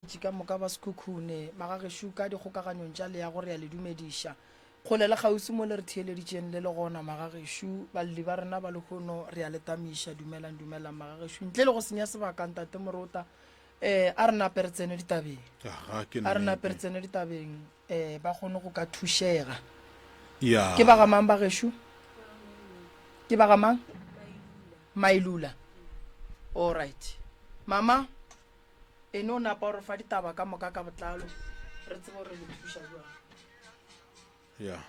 Batheeletši ka moka ba Sekhukhune, magagešo ka dikgokaganyong tša leago re a le dumediša. Kgole le kgauswi mo le re theeleditšeng le le gona magagešo, balli ba rena ba lehono re a le tamiša. Dumelang, dumelang magagešo. Ntle le go senya sebaka Ntate Morota, eh, a re nape re tsene ditabeng. Aga, ke A re nape re nnete. tsene ditabeng, eh, ba kgone go ka thušega. Ya. Ke ba ga mang bagešo? Ke ba ga mang? Mailula. All right. Mama, E no napa o re fa ditaba ka moka ka botlalo, re tsebe gore re le thuša bjang. Ya.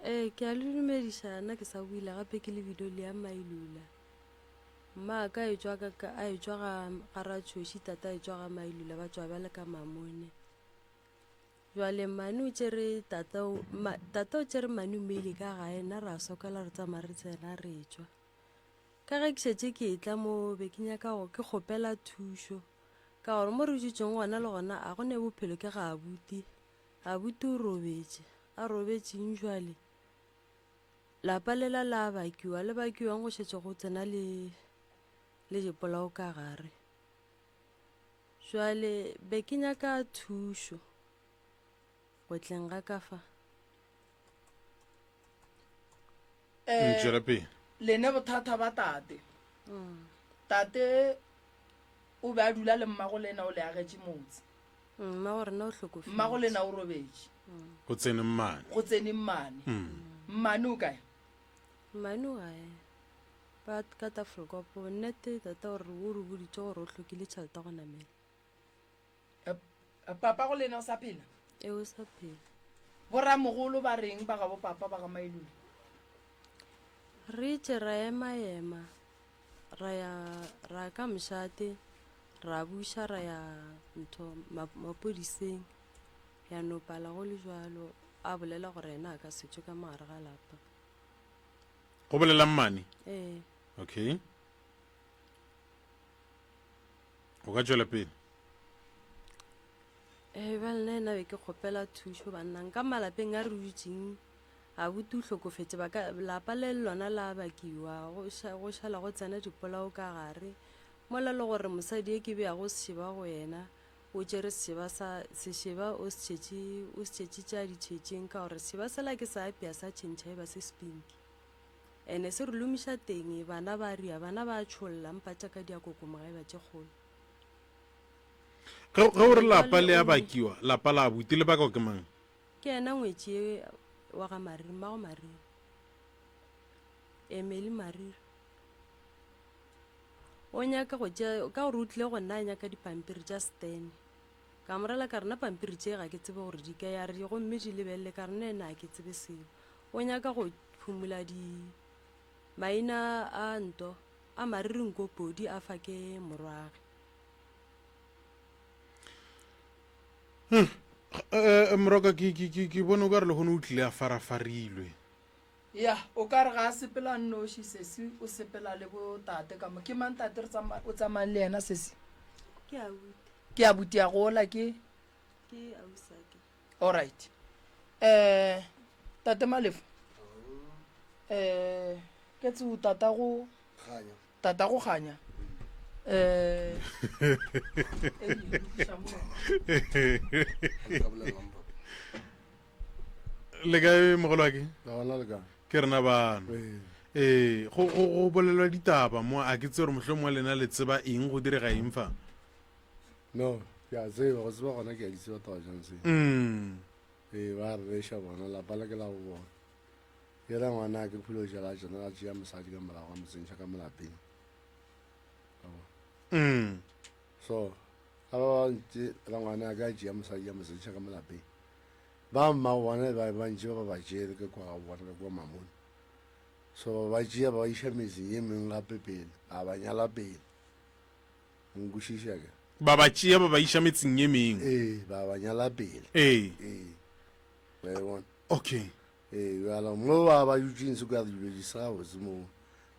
Ee, ke a le dumediša, nna ke sa buile gape ke le bido le ya Mailula. Mma ka e tšwa ka ka a e tšwa ga ga Ratšhoši, tata e tšwa ga Mailula, ba tšwa bjale ka Mamone. Jwale mmane o tšere tata o ma, tata o tšere mmane o meile ka gae, nna ra sokola re tsamaya re tsena re tšwa. Ka ge ke šetše ke etla mo be ke nyaka go ke kgopela thušo ka gore mo re dutšeng gona le gona a go ne bophelo ke ga abuti. Abuti o robetše, a robetšeng jwale? Lapa lela la bakiwa, le bakiwang go šetše go tsena le le dipolao ka gare. Jwale be ke nyaka thušo go tleng ga ka fa. Eh, Tšwela pele. Lene bothata ba tate. Tate o be a dula le mmago lena o le agetše motse. Mmago rena o hlokofetše. Mmago lena o robetše. Go tsene mmane. Go tsene mmane. Mmane o kae? Mmane o gae. Ba ka Tafelkopo. Nnete tata o re o re boditše gore o hlokile tšhelete go namela. Papa go lena o sa phela? E o sa phela. Boramogolo ba reng ba gabo papa ba ga Mailule? Re itše ra ema ema ra ya ra ka mošate ra buša ra ya ntho mapodiseng ya no pala go le jwalo a bolela gore yena a ka se tšwe ka mogare ga lapa. Go bolela mmane? Ee. Okay. O ka tšwela pele. Ee, bjale nna ena be ke kgopela thušo banna nka malapeng a re dutšeng abuti o hlokofetše ba ka lapa le lona la bakiwa go go šala go tsena dipolao ka gare mola le gore mosadi e ke beago sešeba go yena o tšere sešeba sa sešeba o se tšhetše o se tšhetše tša di tšhetšeng ka gore sešeba sela ke sa apea sa tšhentšha e ba se spinki Ene se re lomiša teng, bana ba ria, bana ba tšholla, mpa tša ka di a kokomoga e ba tše kgolo. Ge, ge o re lapa le a bakiwa, lapa la abuti le bakwa ke mang? Ke yena ngwetši ye wa ga Mariri, mmago Mariri. Emily Mariri. O nyaka go tšea, ka gore o tlile go nna a nyaka dipampiri tša Stan. Ka mo rela ka re, nna pampiri tše ga ke tsebe gore di kae, a re gomme di lebelele, ka re nna ena ga ke tsebe selo. O nyaka go phumula di maina a nto a mariri nkopodi a fa ke morwage. Hmm. Eh, eh, moroka ke ke ke ke bone o ka re lehono o tlile a farafarilwe. Ya, o ka re ga a sepela nnoši sesi o sepela le bo tate ka mo. Ke mang tate re tsama o tsamayang le yena sesi? Ke abuti. Ke abuti ya gola ke? Ke ausake. All right. Eh tate Malefo. Eh ke tse o tata go Kganya. Tata go ganya. Eh Le kae mogolo wa ke? La gona le kae? Ke rena bano. Ee, go go go bolelwa ditaba mo a ke tse gore mohlomongwe lena le tseba eng go direga eng fa. No, ke a tseba, go tseba gona ke a di tseba taba jang se. Mm. Ee, ba re reša bona, lapa le ke la go bona. Ke ra ngwana ke pholo jala tsena a tšea mosadi ka morago a mo tsentšha ka molapeng. Mm. So, ga ba ba ntse ra ngwana ka tšea mosadi a mo tsentšha ka molapeng. Ba mma go bona ba ba ntše ba ba tšere ka kwa ga bona ka kwa mamone. So ba ba tšea ba ba iša metseng ye mengwe gape pele, ba ba nyala pele. Nkwešiša ke? Ba ba tšea ba ba iša metseng ye mengwe. Ee, ba ba nyala pele. Ee. Ee. Wa e bona? Okay. Ee, bjalo mo ba ba dutšeng se ka dilo di se gabotse mo.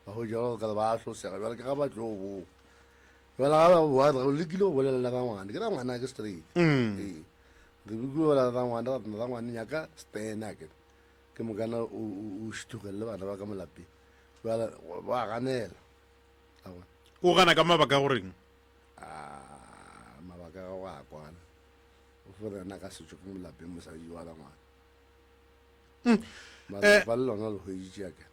Ba hwetša gore ka ba hlosega bjalo ke ga ba tlo boa. Bjalo ga ba boa re lekile go bolela le rangwane. Ke rangwana ke straight. Mm. Ee. Re lekile go bolela le rangwane, ra re rangwane nyaka stena ke. Ke mokana o o o šithogelele bana ba ka mo lapeng. Bjale ba ganela. O gana ka mabaka a goreng? Ah. Mabaka a gagwe a kwana. O fo re ena a ka se tšwe ka mo lapeng mosadi wa rangwana. Mara Eh. lapa le lona le hweditše a kere.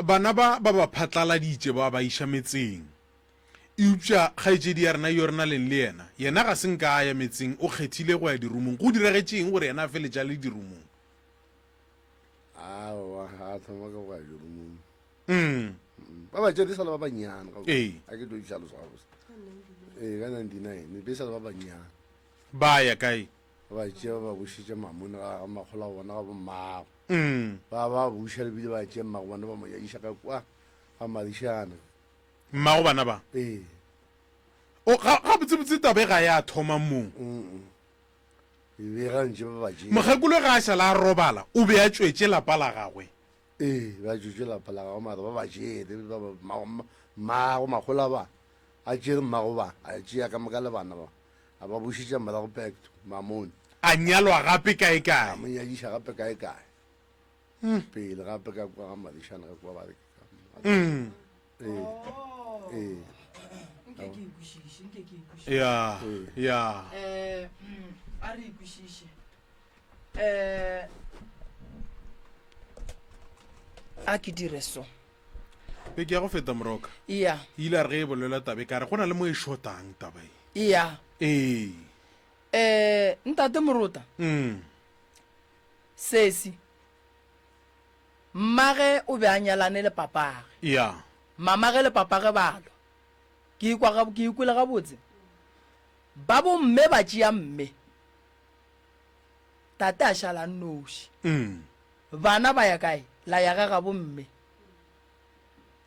Bana ba ba ba phatlaladitše ba ba iša metseng. Eupša kgaetšedi ya rena yo re na leng le yena, yena ga se nka a ya metseng, o kgethile go ya dirumong. Go diragetše eng gore yena a feletše a le dirumong? Aowa, ga a thoma ka go ya dirumong. Mm. Ba ba tšere e sa le ba bannyane. Ga Ee. A ke tlo di hlalosa gabotse. Ee, ka 99, be e sa le ba bannyane. Ba ya kae? Ba ba tšea ba ba bušetša mamone ga ga makgolo a bona ga bommago. Mm. Ba ba buša le bile ba tšea mmago bona ba mo nyadiša ka kwa ga madišana. Mmago bana ba? Ee. O, ga, gabotsebotse taba e ga ya thoma moo. Mm. E be ga ntše ba ba tšea. Mokgekolo ge a šala a robala, o be a tšwetše lapa la gagwe. Ee, ba tšwetše lapa la gagwe mara ba ba tšere, ba ba, mmago, mmago makgolo a ba, a tšere mmago ba, a tšea ka moka le bana ba, a ba bušetša morago back to Mamone. A nyalwa gape kae kae. A mo nyadiša gape kae kae. Pele gape ka kwa ga Madišana ka kwa ba re ke ka. Mm. Ee. Ee. Nke ke e kwešiše, nke ke e kwešiše. Ya, ya. Eh, a re e kwešiše. Eh, a ke dire so. Beke ya go feta Moroka. Iya. E ile ya re ge e bolelwa taba e ka re go na le mo e shotang taba e. Iya. Ee. Eh, ntate Morota. Mm. Sesi. Mmage o be a nyalane le papage. Ya. Mamage le papage ba lwa. Ke ikwa ga, ke ikwele gabotse. Ba bo mme ba tšea mme. Tate a šala a nnoši. Mm. Bana ba ya kae? La ya ga gabo mme.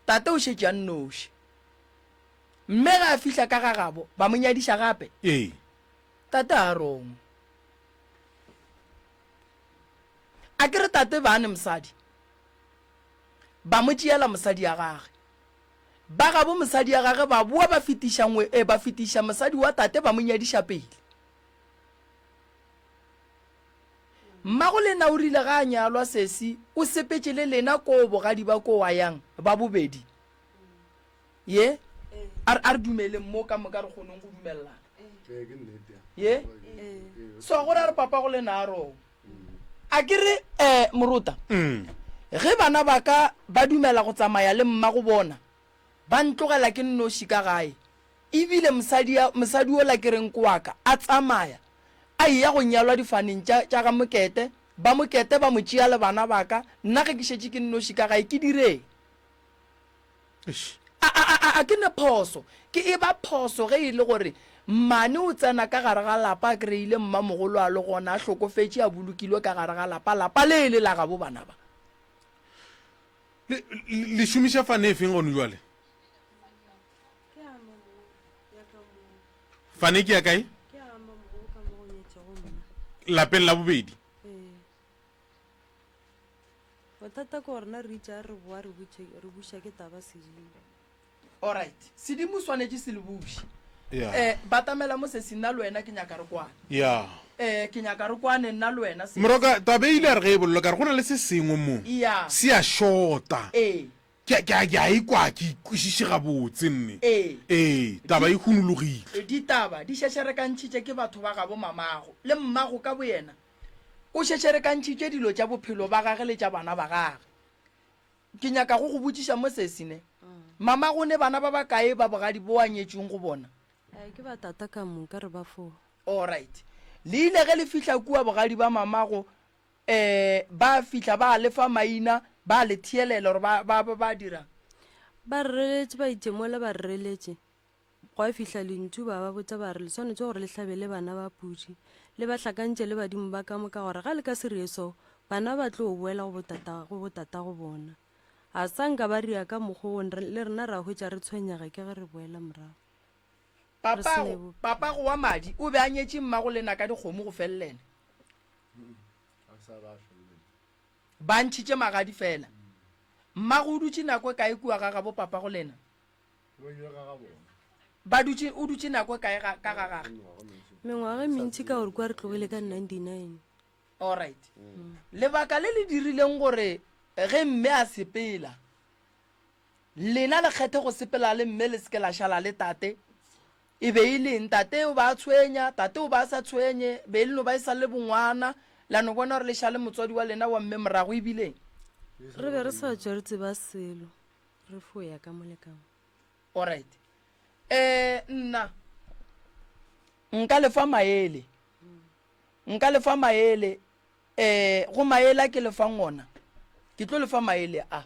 Tate o šetše a nnoši. Mme ge a fihla ka ga gabo, ba mo nyadiša gape. Ee. Tate a rong. A ke re tate ba ne mosadi, ba mo tšeela mosadi ya gage. Ba gabo mosadi ya gage ba boa ba fetiša ngwe, eh, ba fetiša mosadi wa tate ba mo nyadiša pele. Mmago lena o rile ga a nyalwa sesi o sepetše le lena koo bogadi ba koo a yang ba bobedi. Ye? A re, a re dumeleng mo ka moka re kgoneng go dumelelana. Ye? So go ra re papa go lena a rong. A ke re eh morota. Ge bana ba ka ba dumela go tsamaya le mma go bona, ba ntlogela ke nnoši ka gae. Ebile mosadi ya, mosadi ola ke reng ke wa ka, a tsamaya, a eya go nyalwa difaneng tša, tša ga Mokete, ba Mokete ba mo tšea le bana ba ka, nna ge ke šetše ke nnoši ka gae, ke direng? Eish. A, a, a, a, a ke ne phoso? Ke e ba phoso ge e le gore mmane o tsena ka gare ga lapa a kry-ile mmamogolo a le gona, a hlokofetše, a bolokilwe ka gare ga lapa, lapa le e le la gabo bana ba. Le, le, le šomiša fane e feng gone jwale? Fane ke ya kae? Lapeng la bobedi. Bothata ke gore na re itše a re boa re butše re buša ke taba sedimo. Alright. Sedimo swanetše se le buše. Yeah. Eh, batamela mo sesi nna le wena ke nyaka re kwane. Yeah. Eh, ke nyaka re kwane nna le wena sesi. Moroka, taba e ile ya re ge e bolelwa ka re go na le se sengwe mo. Yeah. Se a shota. Ee. Ke, ke, ke a ikwa ke ikwešiše gabotse nne. Ee. Ee, taba e hunologile. Ditaba di šešerekantšhitše ke batho ba gabo mamago le mmago ka boyena. O šešerekantšhitše dilo tša bophelo ba gage le tša bana ba gage. Ke nyaka go go botšiša mo sesi ne. Mamago ne bana ba bakae ba bogadi bo a nyetšweng go bona? Eh, ke ba tata ka moka re ba fo. Alright. Le ile ge le fihla kua bogadi ba mamago eh ba fihla ba le fa maina ba le theelela gore ba ba ba, ba dirang? Ba re reletše ba itše mola ba re reletše. Gwa fihla lentšu ba ba botša ba re, Le swanetše gore le hlabele bana ba pudi, le ba hlakantše le badimo ba ka moka gore ga le ka se rie so, bana ba tlo boela go botata, go botatago bona. A sa nka ba ria ka mokgwa wo, le rena ra hwetša re tshwenyega ke ge re boela morago. Re se ne Papago, bophelo. papago wa madi o be a nyetše mmago lena ka dikgomo go fellena. Ba ntšhitše magadi fela. Mmago o dutše nako e kae kua ga gabo papago lena? Ba dutše, o dutše nako e kae ga, ka ga gage? Mengwaga e mentši ka gore kua re tlogile ka 99. Alright. Lebaka le le dirileng gore ge mme a sepela, lena le kgethe go sepela le mme le se ke la šala le tate. E be e le eng? Tate o ba a tshwenya, tate o ba a sa tshwenye, be e le no ba e sa le bongwana, la no bona gore le šale motswadi wa lena wa mme morago, e bile eng? Re be re sa tšwa re tseba selo, re fo ya ka mo le ka mo. Alright. Eh, nna nka le fa maele. Nka le fa maele, eh, go maele a ke le fang ona, ke tlo le fa maele a.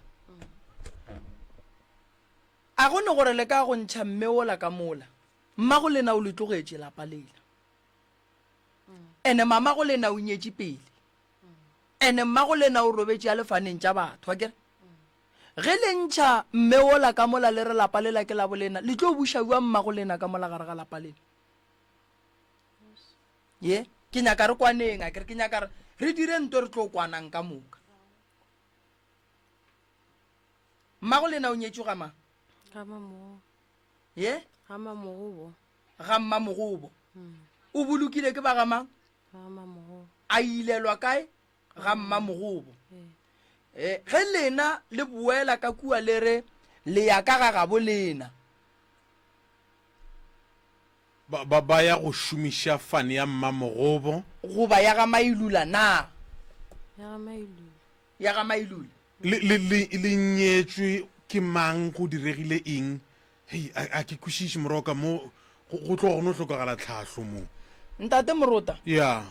A go ne gore le ka go ntšha mme wola ka mola, mmago lena o le tlogetše lapa lela. Ene mamago lena o nyetše pele. Ene mmago lena o robetše a lefaneng tša batho, akere? Ge le ntšha mme wola ka mola le re lapa lela ke la bolena, le tlo buša bjang mmago lena ka mola gare ga lapa lela? Ye, ke nyaka re kwaneng, akere? Ke nyaka re dire nto re tlo kwanang ka moka. Mmago lena o nyetšwe ga mang? Ga mamogobo. Ye? Ga mamogobo. Ga mmamogobo. Mm. O bolokile ke ba ga mang? Ga mamogobo. A ilelwa kae? Ga mmamogobo. Eh, ge lena le boela ka kua le re le ya ka ga gabo lena. Ba, ba, ba ya go šomiša fane ya mmamogobo. Goba ya ga Mailula na? Ya ga Mailula. Ya ga Mailula. Le, le, le, le nyetšwe ke mang? Go diregile eng? Hei, a, a ke kwešiše, Moroka, mo go, go tloga go no hlokagala tlhahlo mo. Ntate Morota. Ya.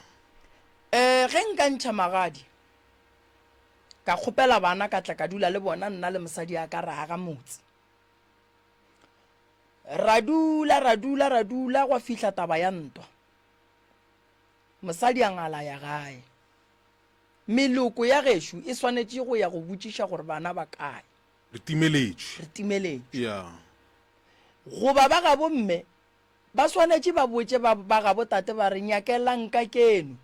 Eh, ge nka ntšha magadi, ka kgopela bana ka tla ka dula le bona, nna le mosadi a ka ra aga motse. Ra dula, ra dula, ra dula, gwa fihla taba ya ntwa. Mosadi a ngala ya gae. Meloko ya gešo e swanetše go ya go botšiša gore bana ba kae. Re timeletšwe. Re timeletšwe. Ya. Goba ba gabo mme ba swanetše ba botše ba, ba gabo tate ba re, Nyakelang ka keno.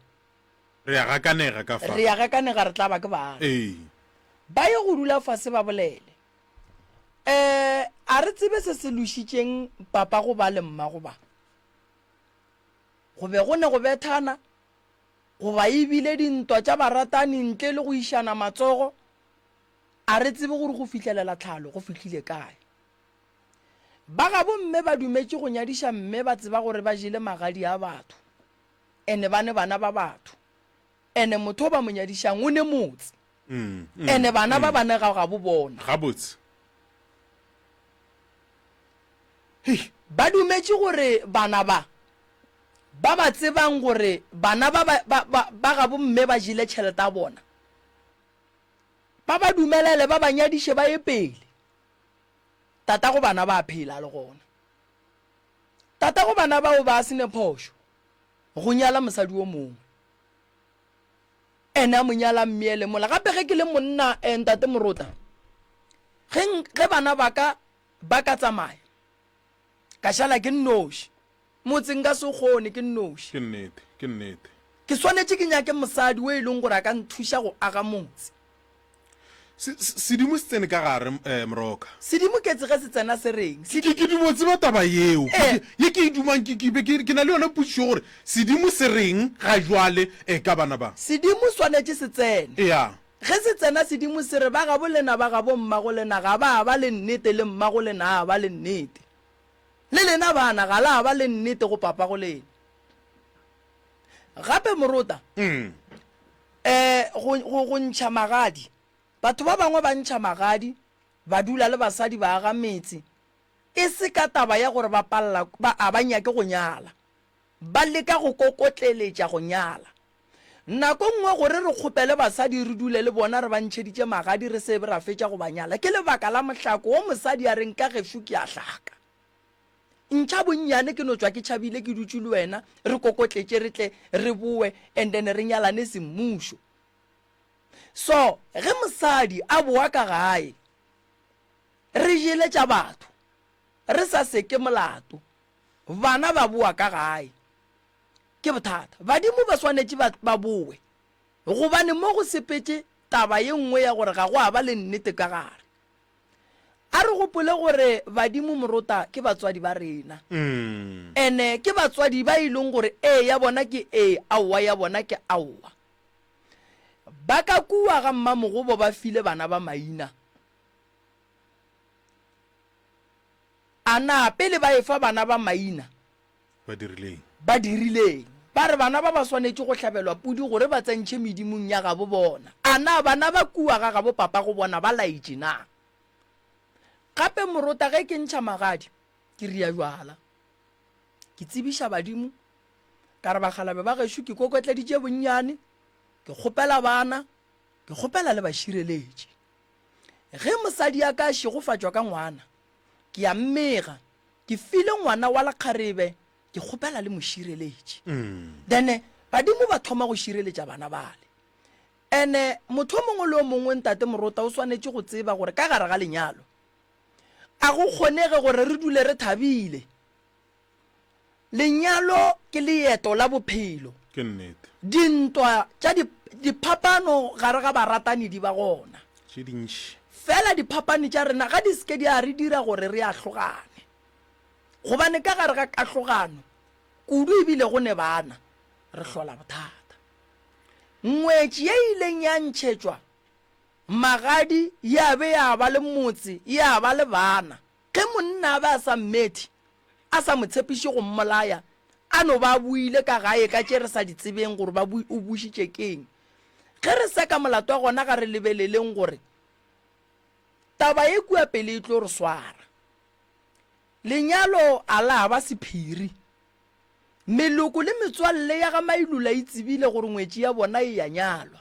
Re a gakanega ka fa. Re a gakanega, re tla ba ke bana. Ee. Ba ye go dula fase ba bolele. Eh, a re tsebe se se lošitšeng papa go ba le mmago ba. Go be go ne go bethana. Goba e bile dintwa tša baratani ntle le go išana matsogo, a re tsebe gore go fihlelela tlhalo go fihlile kae. Ba gabo mme ba dumetše go nyadiša mme ba tseba gore ba jele magadi a batho ene ba ne bana ba batho ene motho o ba mo nyadišang o ne motse ene bana ba ba ne ga gabo bona. Gabotse. Hei! Ba dumetše gore bana ba Ba ba tsebang gore bana ba ba, ba, ba, ba gabo mme ba jele tšhelete ya bona, ba ba dumelele ba ba nyadiše ba ye pele. Tatago bana ba a phela le gona. Tatago bana bao ba se ne phošo go nyala mosadi o mongwe. Ene a mo nyala mmeele mola. Gape ge ke le monna, eh, ntate Morota, ge, ge bana ba ka ba ka tsamaya, ka šala ke nnoši, Motse nka se o kgone ke nnoši. Ke nnete, ke nnete. Ke swanetše ke nyake mosadi o e leng gore a ka nthuša go aga motse. Se, se, sedimo se tsene ka gare, eh, Moroka. Sedimo ke tse ge se tsena se reng? Ke, ke, ke dumo tseba taba yeo. Ke, ke, ye ke e dumang, ke, ke be ke, ke na le yona potšišo gore sedimo se reng ga jwale, eh, ka bana ba. Sedimo swanetše se tsene. Ea. Ge se tsena sedimo se re, Ba gabo lena, ba gabo mmago lena ga ba ba le nnete le mmago lena a ba le nnete. Le lena bana ga la ba le nnete go papa go lena. Gape morota, Mm. eh, go, go, go ntšha magadi. Batho ba bangwe ba ntšha magadi, ba dula le basadi ba aga metse, e se ka taba ya gore ba palela, ba, a ba nyake go nyala. Ba leka go kokotleletša go nyala. Nako nngwe gore re kgopele basadi re dule le bona re ba ntšheditše magadi re se be ra fetša go ba nyala ke lebaka la mohlako wo mosadi a reng ka gešo ke a hlaka. Ntšha bonnyane ke no tšwa ke tšhabile ke dutše le wena re kokotletše re tle re bowe and then re nyalane semmušo. So ge mosadi a bowa ka gae re jele tša batho re sa seke molato bana ba bowa ka gae Ke bothata. Badimo ba swanetše ba, ba bowe. Gobane mo go sepetše taba ye nngwe ya gore ga go a ba le nnete ka gare. A re gopole gore badimo morota ke batswadi ba rena. Ene ke batswadi ba e leng gore ee ya bona ke ee, aowa ya bona ke aowa. Ba ka kua ga mmamogobo ba file bana ba maina. A na pele ba efa bana ba maina? Ba dirileng? Ba dirileng? Ba re bana ba ba swanetše go hlabelwa pudi gore ba tsentšhe medimong ya gabo bona. A na bana ba kua ga gabo papago bona ba laetše na? Gape morota ge ke ntšha magadi, ke ria bjala. Ke tsebiša badimo, ka re bakgalabe ba gešo ke kokotleditše bonnyane, ke kgopela bana, ke kgopela le bašireletši. Ge mosadi a ka šegofatšwa ka ngwana, ke a mmega, ke file ngwana wa lekgarebe, ke kgopela le mo šireletše. Then badimo ba thoma go šireletša bana bale. Ene motho o mongwe le o mongwe ntate Morota o swanetše go tseba gore ka gare ga lenyalo a go kgonege gore re dule re thabile. Lenyalo ke leeto la bophelo. Ke nnete. Dintwa tša di, diphapano gare ga baratani di ba gona. Tše dintši. Fela diphapani tša rena ga di se ke di a re dira gore re ahlogane. Gobane ka gare ga kahlogano, kudu e bile go ne bana, re hlola bothata. Ngwetši ye e ileng ya ntšhetšwa magadi ya be ya ba le motse, ya ba le bana. Ge monna a be a sa mmethe, a sa mo tshepiše go mmolaya, a no ba a boile ka gae ka tše re sa di tsebeng gore ba o bušitše keng. Ge re seka molato wa gona ga re lebeleleng gore taba ye kua pele e tlo re swara. Lenyalo a la ba sephiri. Meloko le metswalle ya ga Mailula e tsebile gore ngwetši ya bona e ya nyalwa.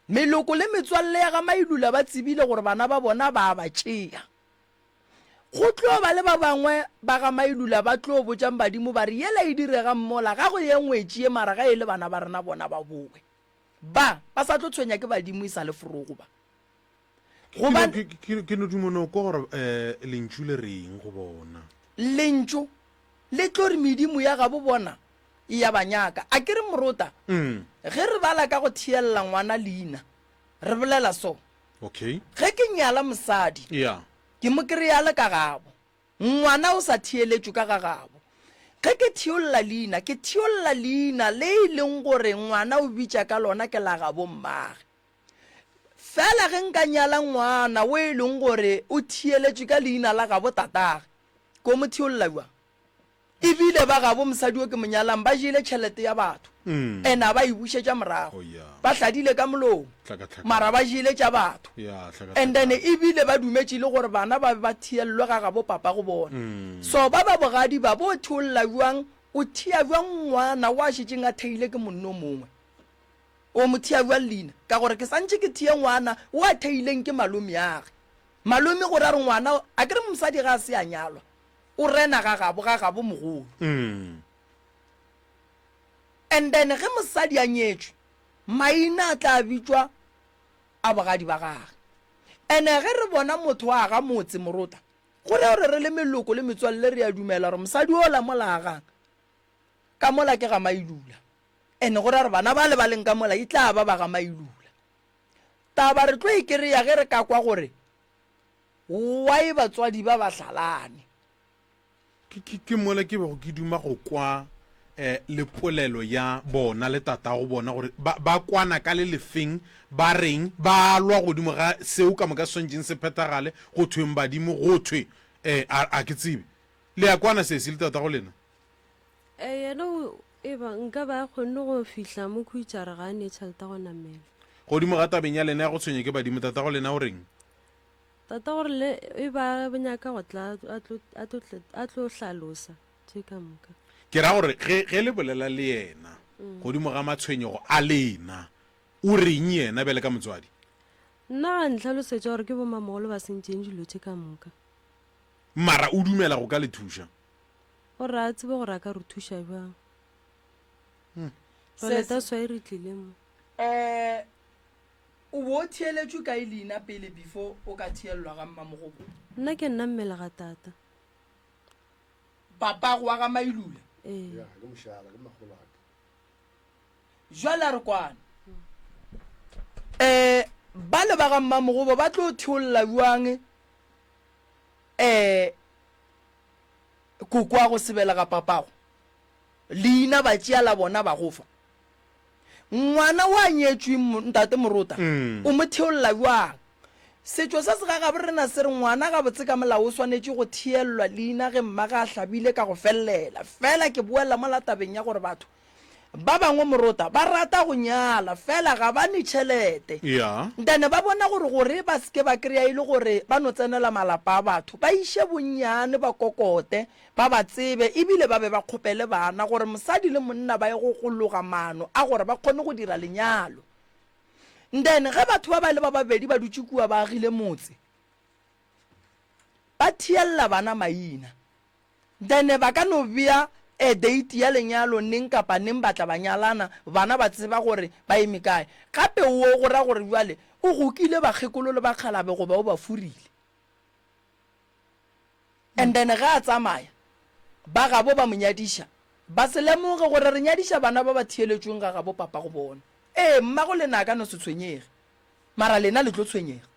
Meloko le metswalle ya ga Mailula ba tsebile gore bana ba bona ba a ba tšea. Go tlo ba le ba bangwe ba ga Mailula ba tlo botšang badimo ba re yela e diregang mola ga go ye ngwetši ye mara ga e le bana ba rena bona ba bowe. Ba ba sa tlo tshwenya ke badimo e sa le forogo ba. Gobane Ke no duma no kwa gore um lentšu le reng go bona. Lentšu le tlo re medimo ya gabo bona e ya ba nyaka. A ke re morota, ge re bala ka go theelela ngwana leina, re bolela so. Okay. Ge ke nyala mosadi, Yeah. ke mo kry-a le ka gabo. Ngwana o sa theeletšwe ka ga gabo. Ge ke theolla leina, ke theolla leina le e leng gore ngwana o bitša ka lona ke la gabo mmage. Fela ge nka nyala ngwana o e leng gore o theeletšwe ka leina la gabo tatage, ko mo theolla bjang? E bile ba gabo mosadi o ke mo nyalang ba jele tšhelete ya batho and a ba e bušetša morago. Ba hladile ka molomo mara ba jele tša batho. And then e bile ba dumetše le gore bana ba be ba theellwe ga gabo papa go bona. So ba ba bogadi ba bo theolla bjang? O thea bjang ngwana o a šetšeng a theile ke monna o mongwe? O mo thea bjang leina? Ka gore ke santše ke thea ngwana o a theileng ke malomeage. Malome gore a re ngwana, a ke re mosadi ga a se a nyalwa, o rena ga gabo, ga gabo mogolo. And then ge mosadi a nyetšwe, maina a tla bitšwa a bogadi ba gage. And ge re bona motho a aga motse morota, go raya gore re le meloko le metswalle re a dumela gore mosadi ola mola a agang, ka mola ke ga Mailula. And go raya gore bana bale ba leng ka mola e tla ba ba ga Mailula. Taba re tlo e kereya ge re ka kwa gore why batswadi ba ba hlalane. Ke, ke, ke mola ke bego ke duma go kwa eh, le polelo ya bona le tatago bona gore ba, ba kwana ka le lefeng, ba reng, ba lwa godimo ga seo ka moka se swanetšeng se phethagale, go thweng badimo, go thwe eh, a, a ke tsebe. Le a kwana sesi le tatago lena? Eh, yena o, E ba nka ba a kgonne go fihla mo Khutšare ga a ne tšhelete go namela. Godimo ga tabeng ya lena ya go tshwenya ke badimo, tatago lena o reng? Tata gore le e ba a nyaka go tla a tlo a tlo a tlo hlalosa tše ka moka. Ke ra gore ge ge le bolela le yena godimo ga matshwenyego a lena, o reng yena bjale ka motswadi? Nna ga ntlhalosetša gore ke bomamogolo ba sentšeng dilo tše ka moka. Mara o dumela go ka le thuša? Gore a tsebe gore a ka re thuša bjang. Jwale that's why re tlile mo. Eh, o bo o theeletšwe kae leina pele before o ka theellwa ga mmamogobo? Nna ke nna mmelega tata. Papago wa ga Mailula? Ee. Ya, ke mošala, ke makgolo a ka. Jwale a re kwane. Eh, bale ba ga mmamogobo ba tlo theolla bjang eh Kokoago se belega papago, leina ba tšea la bona ba go fa. Ngwana wa nyetšweng ntate Morota, o mo theolla bjang? Setšo se se ga gabo rena se re ngwana gabotse ka molao o swanetše go theellwa leina ge mmage a hlabile ka go fellela. Fela ke boela mola tabeng ya gore batho ba bangwe morota ba rata go nyala fela ga ba ne tšhelete. Ya. Ntane ba bona gore gore ba se ke ba kry-a e le gore ba no tsenela malapa a batho, ba iše bonnyane ba kokote, ba ba tsebe ebile ba be ba kgopele bana gore mosadi le monna ba ye go go loga maano a gore ba kgone go dira lenyalo. Then ge batho ba ba le ba babedi ba dutše kua ba agile motse, ba thiella bana maina. Then ba ka no bea a date ya lenyalo neng kapa neng ba tla ba nyalana, bana ba tseba gore ba eme kae. Gape wo go ra gore bjale o gokile bakgekolo le bakgalabe goba o ba furile. And then ge a tsamaya, ba gabo ba mo nyadiša, ba se lemoge gore re nyadiša bana ba ba theeletšweng ga gabo papa go bona. Ee, mmago lena a ka no se tshwenyege, mara lena le tlo tshwenyega.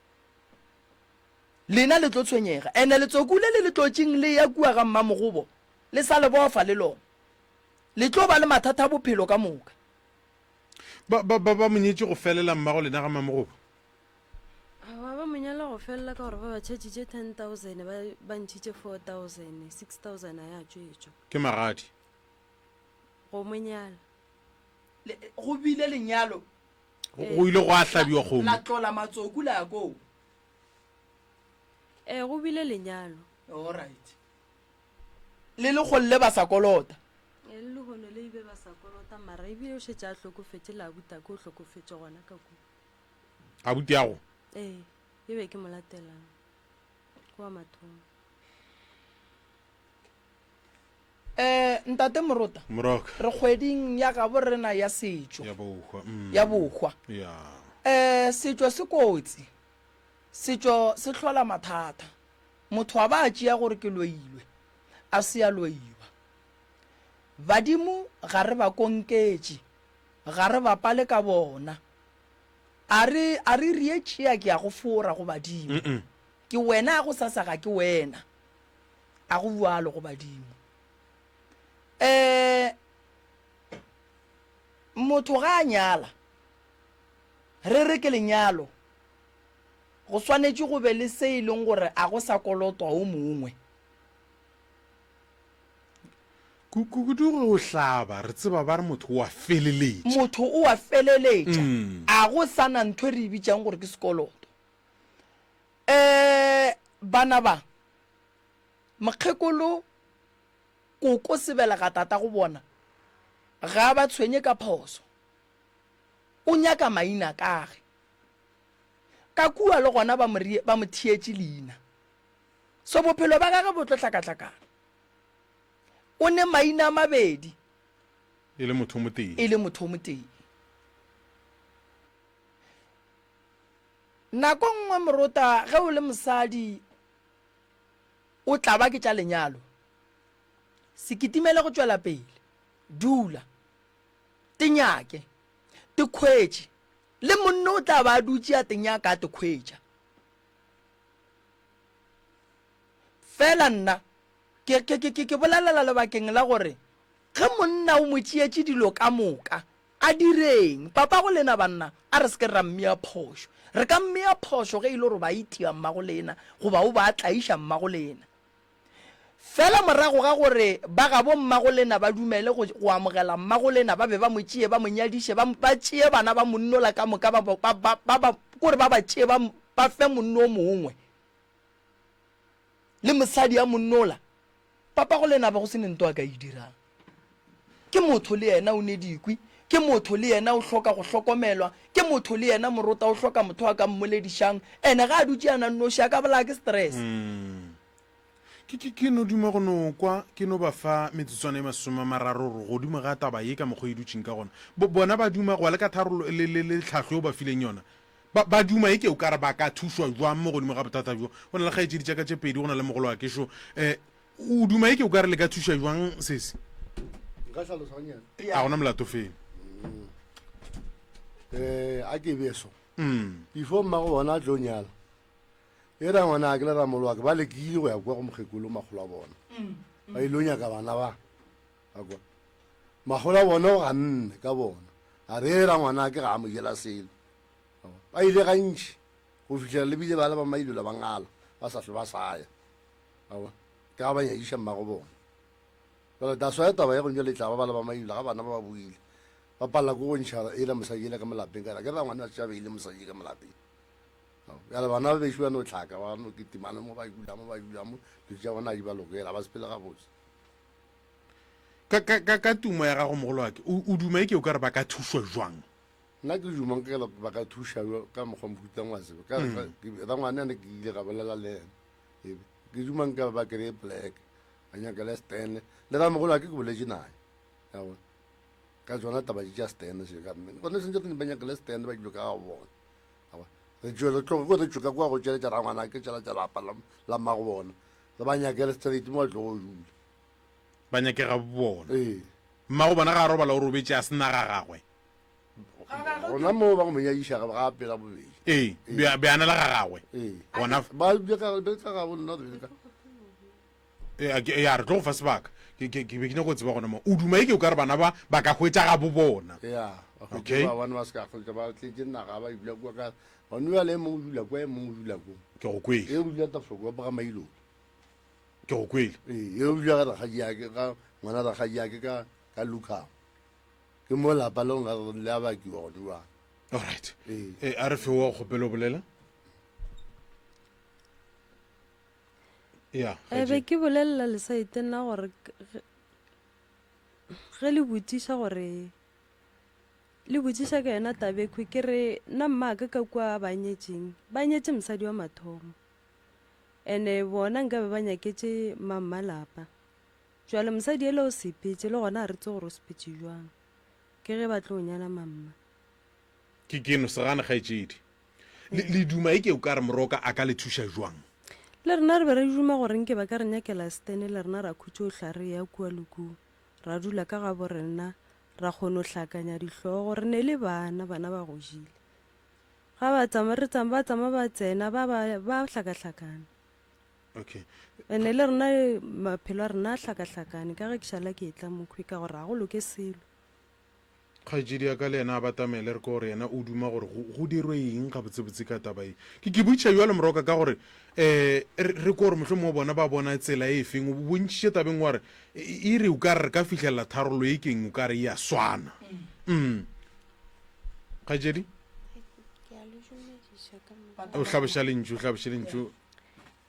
Lena le tlo tshwenyega. And letsoku le le le tlotšeng le ya kua ga mmamogobo, le sa le bofa le lona. Le tlo ba le mathata a bophelo ka moka. Ba, ba, ba, ba mo nyetše go felela mmago lena ga mmamogobo? Aowa, ba mo nyala go felela ka gore ba ba tšhatšitše 10,000, ba, ba ntšhitše 4,000, 6,000 a ya tšwetšwa. Ke magadi. Go mo nyala. Le, go bile lenyalo. Go, go ile gwa hlabiwa kgomo. La tlola matsoku la ya koo. Ee, go bile lenyalo. All right. Le lekgolle ba sa kolota. Ee, le lehono le ibe ba sa kolota, mara ebile o šetše a hlokofetše le abutake o hlokofetše gona ka kua. Abuti yago? Ee, e be ke mo latelang. Ke wa mathomo. Eh, Ntate Morota. Moroka. Re kgweding ya gabo rena ya setšo. Ya bohwa. Mm. Ya bohwa. Ya. Eh, setšo se kotsi. Setšo se hlola mathata. Motho a ba a tšea gore ke loilwe, a se a loiwa. Badimo ga re ba konketše, ga re bapale ka bona. A re, a re rie tšea ke a go fora go badimo. Ke wena a go sasa ga ke wena. A go bjalo go badimo. Um motho ga a nyala, re re ke lenyalo, go swanetše go be le se e leng gore a go sa kolotwa o mongwe. Kudu ge o hlaba, re tseba ba re motho o a feleletša. Motho o a feleletša. A go sa na ntho e re e bitšang gore ke sekoloto. Um bana ba, mokgekolo koko sebelega tata go bona, ga a ba tshwenye ka phoso. O nyaka maina kage. Ka kua le gona ba mo, ba mo theetše leina. So bophelo ba gage bo tlo hlakahlakana. O ne maina a mabedi. E le motho o motee. E le motho o motee. Nako nngwe morota ge o le mosadi o tla ba ke tša lenyalo. Se kitimele go tšwela pele. Dula. Te nyake. Te khwetše. Le monna o tla ba a dutše a te nyaka a te khwetša. Fela nna Ke, ke, ke, ke, ke bolelela lebakeng la gore ge monna o mo tšeetše dilo ka moka, a direng? Papago lena banna, a re se ke ra mmea phošo. Re ka mmea phošo ge e le gore o ba a itia mmago lena, goba o ba a tlaiša mmago lena. Fela morago ga gore ba gabo mmago lena ba dumele go, go amogela mmago lena, ba be ba mo tšee, ba mo nyadiše, ba, ba tšee bana ba monnola ka moka, ba, ba, ba, ba, ba, kore ba ba tšee, ba, ba fe monno o mongwe. Le mosadi a monnola, papago lena ba go se ne nto a ka e dirang. Ke motho le yena o ne dikwi, ke motho le yena o hloka go hlokomelwa, ke motho le yena morota o hloka motho a ka mmoledišang, ene ga a dutše a na nnoši a ka bolaya ke stress. Ke, ke, ke no duma go no kwa, ke no ba fa metsotswana e masomemararo gore godimo ga taba ye ka mokgwa e dutšeng ka gona. Bo, bona ba duma go ba le ka tharollo le, le, le tlhahlo yeo ba fileng yona. Ba, ba duma eke o ka re ba ka thušwa bjang mo godimo ga bothata bjo. Go na le kgaetšedi tša ka tše pedi, go na le mogoloakešo. Um, o duma eke o ka re le ka thuša bjang sesi? Nka hlalosa gannyane. A gona molato feng. Um, a ke be so. Before mmago bona a tlo nyala, e ra ngwana a ke le ramoloake ba lekile go ya kwa go mokgekolo makgolo a bona. Ba ile nyaka bana ba. A kwa. Makgolo a bona o ganne ka bona. A re e ra ngwana ke ga a mo jela selo. Ba ile gantši. Go fihlela le bile bale ba mailola ba ngala, ba sa hlwe ba sa ya. A bona? Ke ga ba nyadiša mmago bona. Jale that's why taba ya gone jale e tla ba bale ba mailola ga bana ba ba boile. Ba palela ke go ntšha ela mosadi ela ka mo lapeng ka ke rangwane a šetše a beile mosadi ka mo lapeng. Bjale bana ba bešo ba no hlaka ba no kitimana mo ba dula mo ba dula mo dilo tša bona di ba lokela ba sepele gabotse. Ka, ka, ka, ka tumo ya gago mogolo wa ke, o, o duma eke o ka re ba ka thušwa jwang? Nna ke duma nka re ba ka thuša ka mokgwa mofutang wa tseba. Ka, ka, ke, rangwane ane ke ile ka bolela le yena. Ebe, ke duma nka ba kry-e pleke, ba nyakele stand. Le ramogolo wa ke ke boletše naye. Ya bona. Ka tsona taba tše tša stand se ka mme. Gone sentse ba nyakele stand ba dilo ka ga bona. Re tšwe re tloge ko re tšwe ka kwa go tšeletša rangwana ke tšela tša lapa la, la mmago bona. Re ba nyakele straight mo ba tlogo dula. Ba nyake ga bona. Ee. Mmago bona ga a robala o robetše a se na ga gagwe. Gona moo ba go mo nyadiša ga ga pela bobedi. Ee, be be a na le ga gagwe. Ee. Gona Ba be ka be ka ga bonna be ka. Ee, a ke- ya re tlo go fa sebaka. Ke ke ke be ke nyaka go tseba gona mo. O duma eke o ka re bana ba ba ka hwetša ga bo bona. Ya, ba hwetše Okay. ba bona ba se ka hwetša ba tletše naga ba dula kua ka gone bjale e mongwe o dula kwa e mongwe o dula ko. Ke go kwele. E o dula Tafohloko wa ga Mailong. Ke go kwele. Ee, e o dula ga rakgadiake ga ngwana rakgadiake ka ka Lukham. Ke mo lapa leo nka re le a bakiwa gone jwang. All right. Ee. Eh, a re fe wa kgopelo bolela. Ya. E be ke bolelela lesaete nna gore ge le botšiša gore le botšiša ka yona tabekhwi ke re nna mmaka ka kua ba nyetšeng ba nyetše mosadi wa mathomo ene bona nka be ba nyaketše mamma lapa jwale mosadi ele o sepetše le gona a re tse gore o sepetše jwang ke ge ba tlo nyala mamma Ke ke no se gane kgaetšedi. Le, le duma eke o ka re Moroka a ka le thuša jwang? Le rena re be re duma gore nke ba ka re nyakela setene le rena ra khutša o hla re eya kua le kua, ra dula ka gabo rena, ra kgono hlakanya dihlogo. Re ne le bana, bana ba godile. Ga ba tsama, re tsama, ba tsama ba tsena, ba ba, ba hlakahlakana. Okay. Ene le rena maphelo a rena a hlakahlakane ka ge ke šala ke etla mokhwi ka gore ga go loke selo. Kgaetšedi ya ka le yena a batamele re ke gore yena o duma gore go, go dirwe eng gabotsebotse ka taba ye. Ke, ke botšiša bjalo Moroka ka gore um re, re ke gore mohlomongwe bona ba bona tsela e feng. O bontšhitše tabeng wa re e, e re o ka re re ka fihlelela tharollo e keng o ka re e a swana. Mm. Kgaetšedi? Ke a le dumediša ka moka. O hlaboša lentšu, o hlaboše lentšu.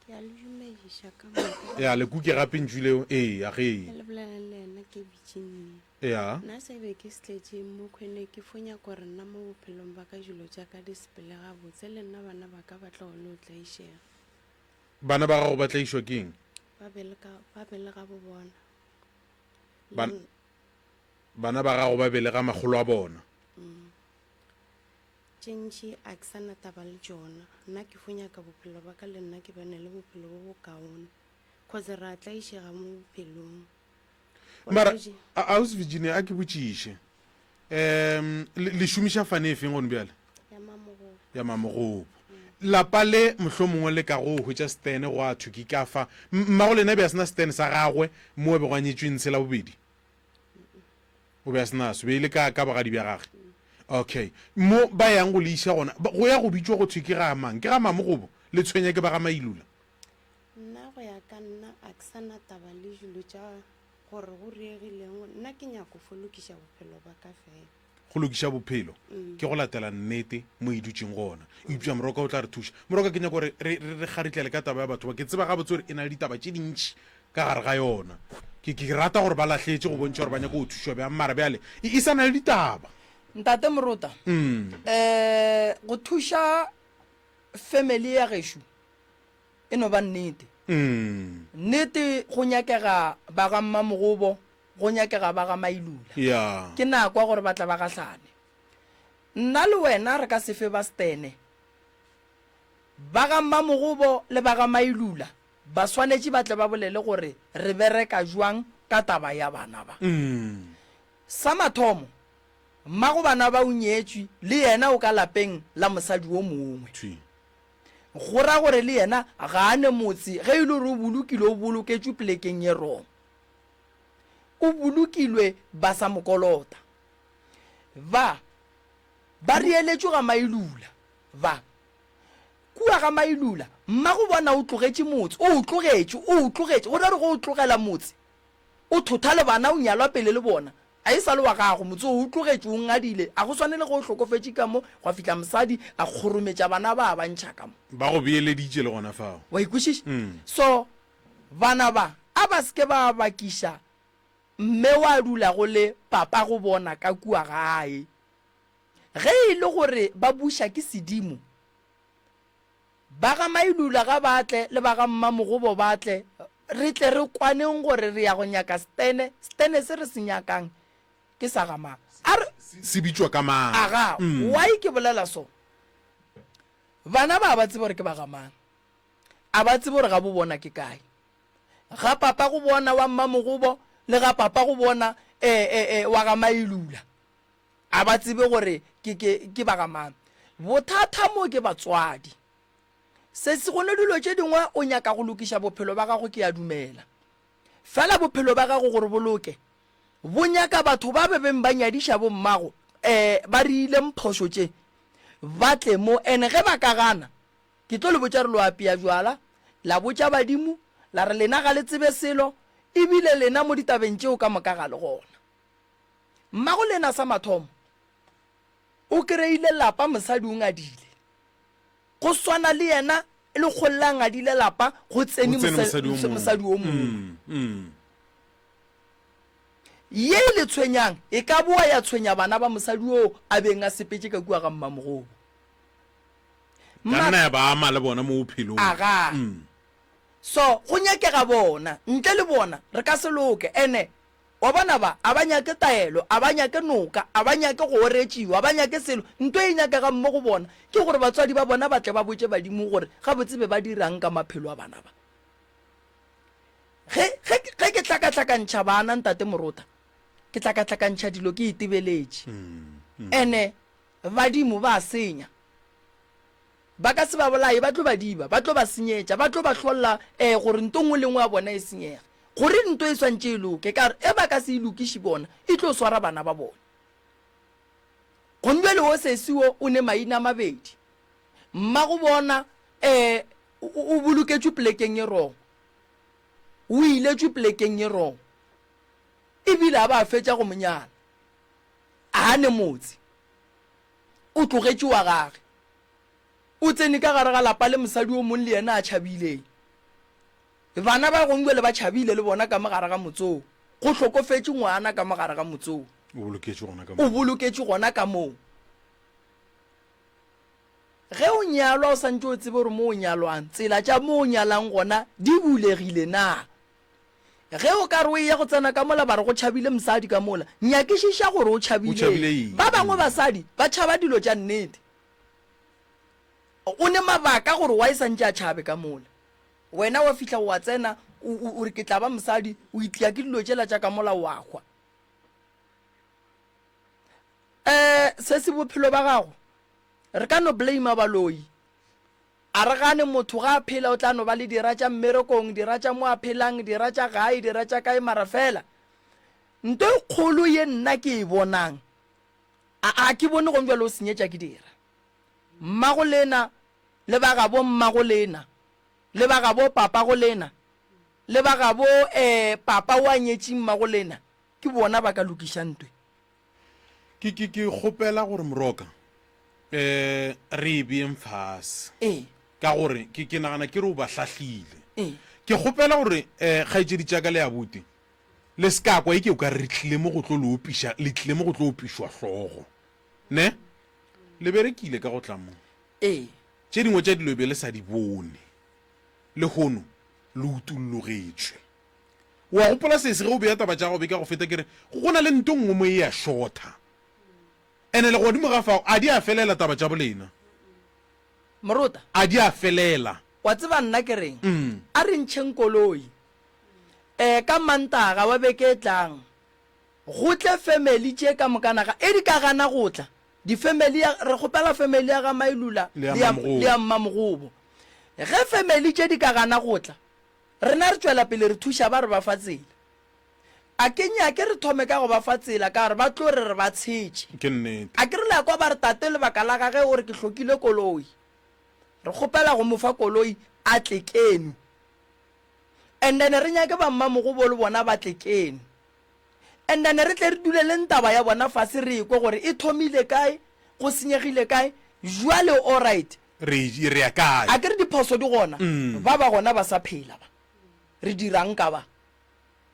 Ke a le dumediša ka moka. Ya, le kuke gape ntšu leo. Ee, a ge. Le bolelang le yena ke Virginia. Ya. Nna se be ke se tletše mokhwe ne ke fo nyaka gore nna mo bophelong ba ka dilo tša ka di sepele gabotse le nna bana ba ka ba tlogele go tlaišega. Bana ba gago ba tlaišwa ke eng? Ba be le ka, ba be le ga bo bona. Ban, bana ba gago ba be le ga makgolo a bona. Mm. Tše ntši a ke sa na taba le tšona. Nna ke fo nyaka bophelo ba ka le nna ke bane le bophelo bo bokaone. Cause ra tlaišega mo bophelong. Mara, Ausi Virginia, a ke botšiše. Um, le šomiša fane e feng gone bjale? Ya Mamogobo. Ya Mamogobo. Lapa le mohlomongwe le ka go hwetša stene go a thwe ke ka fa. Mmago lena be a sena stene sa gagwe mo a bego a nyetšwe ntshe la bobedi? O be a sena so, be e le ka, ka bogadi bja gage. Okay. Mo ba yang go le iša gona, go ya go bitšwa go thwe ke ga mang? Ke ga Mamogobo? Le tshwenya ke ba ga Mailula? Nna go ya ka nna a ke sa na taba le dilo tša gore go riegileng, nna ke nyako fo lokiša bophelo ba ka fela. Go lokiša bophelo ke go latela nnete mo e dutšeng gona. Eupša Moroka o tla re thuša. Moroka, ke nyaka gore re, re, re kgaritlele ka taba ya batho ba. Ke tseba gabotse gore e na le ditaba tše dintši ka gare ga yona. Ke, ke rata gore ba lahletše go bontšha gore ba nyaka go thušwa bjang, mara bjale e, e sa na le ditaba. Ntate Morota, um go thuša family ya gešo E no ba nnete. Nnete go nyakega ba ga Mmamogobo, go nyakega ba ga Mailula. Ke nako ya gore ba tle ba gahlane. Nna le wena re ka se fe ba Stene. Ba ga Mmamogobo le ba ga Mailula ba swanetše ba tle ba bolele gore re bereka jwang ka taba ya bana ba. Sa mathomo, mmago bana ba o nyetšwe le yena o ka lapeng la mosadi wo mongwe. Go ra gore le yena ga a ne motse, ge e le gore o bolokilwe, o boloketšwe polekeng ye wrong. O bolokilwe ba sa mo kolota. Ba, ba rieletšwe ga Mailula, ba. Kua ga Mailula, mmago bona o tlogetše motse, o o tlogetše, o o tlogetše, go ra gore ge o tlogela motse, o thotha le bana, o nyalwa pele le bona, a e sa le wa gago, motse wo o tlogetše, o ngadile, a go swane le ge o hlokofetše ka mo, gwa fihla mosadi a kgorometša bana ba a ba ntšha ka mo. Ba go beeleditše le gona fao. Wa ikwešiša? So, bana ba, a ba se ke ba bakiša mme wa dulago le papago bona ka kua gae. Ge e le gore ba buša ke sedimo, ba ga Mailula ga ba tle le ba ga Mmamogobo ba tle, re tle re kwaneng gore re ya go nyaka setene, setene se re se nyakang ke sa ga mang. A re. Se bitšwa ka mang? Aga, why ke bolela so? Bana ba ba tsebe gore ke ba ga mang. A ba tsebe gore ga bo bona ke kae. Ga papa go bona wa Mmamogobo le ga papa go bona eh, eh, eh, wa ga Mailula. A ba tsebe gore ke, ke, ke ba ga mang. Bothata mo ke batswadi. Sesi, go ne dilo tše dingwe o nyaka go lokiša bophelo ba gago, ke a dumela. Fela bophelo ba gago gore bo loke, bo nyaka batho ba be beng ba nyadiša bommago, eh, ba riileng phošo tše, ba tle mo. And ge ba ka gana, ke tlo le botša re lo apea bjala, la botša badimo, la re lena ga le tsebe selo, ebile lena mo ditabeng tšeo ka moka ga le gona. Mmago lena sa mathomo o kreile lapa mosadi o ngadile go swana le yena e le kgolle a ngadile lapa go tsene mosadi o mongwe. Ye e le tshwenyang e ka boa ya tshwenya bana ba mosadi oo a beng a sepetše ka kua ga mmamogobo. Ka nna ya ba ama le bona mo bophelong. Aga. So go nyakega bona, ntle le bona re ka se loke. Ene Wa bona ba, a ba nyake taelo, a ba nyake noka, a ba nyake go oretšiwa, a ba nyake selo. Nto e nyakegang mo go bona ke gore batswadi ba bona ba tle ba botše badimo gore gabotse be ba dirang ka maphelo a bana ba. Ge, ge, ge ke hlakahlakantšha bana, Ntate Morota, ke hlakahlakantšha dilo ke itebeletše. Ene badimo ba senya. Ba ka se ba bolaye, ba tlo ba diba, ba tlo ba senyetša, ba tlo ba hlolla ee gore nto nngwe le nngwe ya bona e senyege. Gore nto e swantše e loke, ka gore ge ba ka se e lokiše bona, e tlo swara bana ba bona. Gomme bjale wo sesi wo o ne maina a mabedi. Mmago bona ee o boloketšwe polekeng e wrong, o iletšwe polekeng e wrong, ebile a ba a fetša go mo nyala, a ne motse, o tlogetše wa gage. O tsene ka gare ga lapa le mosadi o mong le yena a tšhabileng. Bana ba gong bjale ba tšhabile le bona ka mo gare ga motse wo. Go hlokofetše ngwana ka mo gare ga motse wo. O boloketšwe gona ka moo. O boloketšwe gona ka moo. Ge o nyalwa o santše o tsebe gore mo o nyalwang, tsela tša mo o nyalang gona di bulegile na. Ge o ka re o eya go tsena ka mola ba re go tšhabile mosadi ka mola, nyakišiša gore o tšhabile eng. Ba bangwe basadi ba tšhaba dilo tša nnete. O ne mabaka gore why santše a tšhabe ka mola. Wena wa fihla wa tsena o, o, o re ke tla ba mosadi, o itia ke dilo tšela tša ka mola wa hwa. Um sesi bophelo ba gago re ka no blame baloi. A re gane motho ga a phela o tla no ba le dira tša mmerekong, dira tša mo a phelang, dira tša gae, dira tša kae mara fela nto e kgolo ye nna ke e bonang A, a ke bone gong bjalo o senyetša ke dira. Mmago lena, le ba gabo mmago lena, le ba gabo papago lena, le ba gabo eh, papa o a nyetšeng mmago lena, ke bona ba ka lokiša ntwe. Ke, ke, ke kgopela gore Moroka, eh, re e beeng fase. Ee. Ka gore ke, ke nagana ke re o ba hlahlile. Ee. Ke kgopela gore, eh, kgaetšedi tša ka le abuti, Le se ka kwa eke o ka re re tlile mo go tlo le opiša, le tlile mo go tlo opišwa hlogo. Ne? Le berekile ka go tla mo. Ee. Tše dingwe tša dilo be le sa di bone. Lehono le utollogetšwe. O a gopola sesi ge o bea taba tša gago beke ya go feta ke re go na le nto nngwe mo e a shotha. Ene le godimo ga fao a di a felela taba tša bolena. Morota. A di a felela. Wa tseba nna ke reng? A re ntšheng koloi. E, ka Mantaga wa beke e tlang, go tle family tše ka mokana ga, e di ka gana go tla, difamily ya, re kgopela family ya ga Mailula Le ya le ya, Mamogobo. le ya Mmamogobo. Ge family tše di ka gana go tla, rena re tšwela pele re thuša ba re ba fa tsela. A ke nyake re thome ka go ba fa tsela ka gore ba tlo re re ba tshetše. Ke nnete. A ke re le a kwa ba re tate lebaka la gage o re ke hlokile koloi. Re kgopela go mo fa koloi a tle keno. And then re nyake ba mmamogobo le bona ba tle keno. And then re tle re duleleng taba ya bona fase re ekwe gore e thomile kae, go senyegile kae, jwale alright. Re, re ya kae? Akere diphoso di gona, ba ba gona ba sa phela ba. Re dirang ka ba?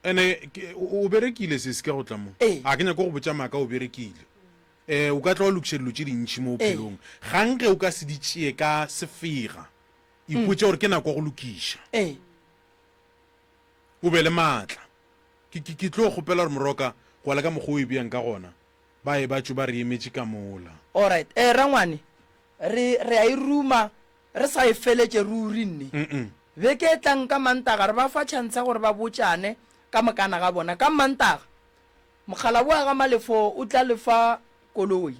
Ene ke, o, o berekile sesi ka go tla mo. Ee. A ke nyake go botša maaka, o berekile. Eh, o ka tla wa lokiša dilo tše dintši mo Ee. bophelong. Ga nke o ka se di tšee ka sefega. Ipotše gore ke nako ya go lokiša. Ee. O be le maatla. Ke, ke, ke tlo kgopela gore Moroka, go ya le ka mokgwa o e beang ka gona, ba ye ba tšwe ba re emetše ka mola. Alright. Eh, rangwane, re, re a e ruma, re sa e feletše ruri nne. Mm-mm. Beke e tlang ka Mantaga re ba fa chance ya gore ba botšane ka mokana ga bona. Ka Mantaga, mokgalabje wa ga Malefo o tla le fa koloi.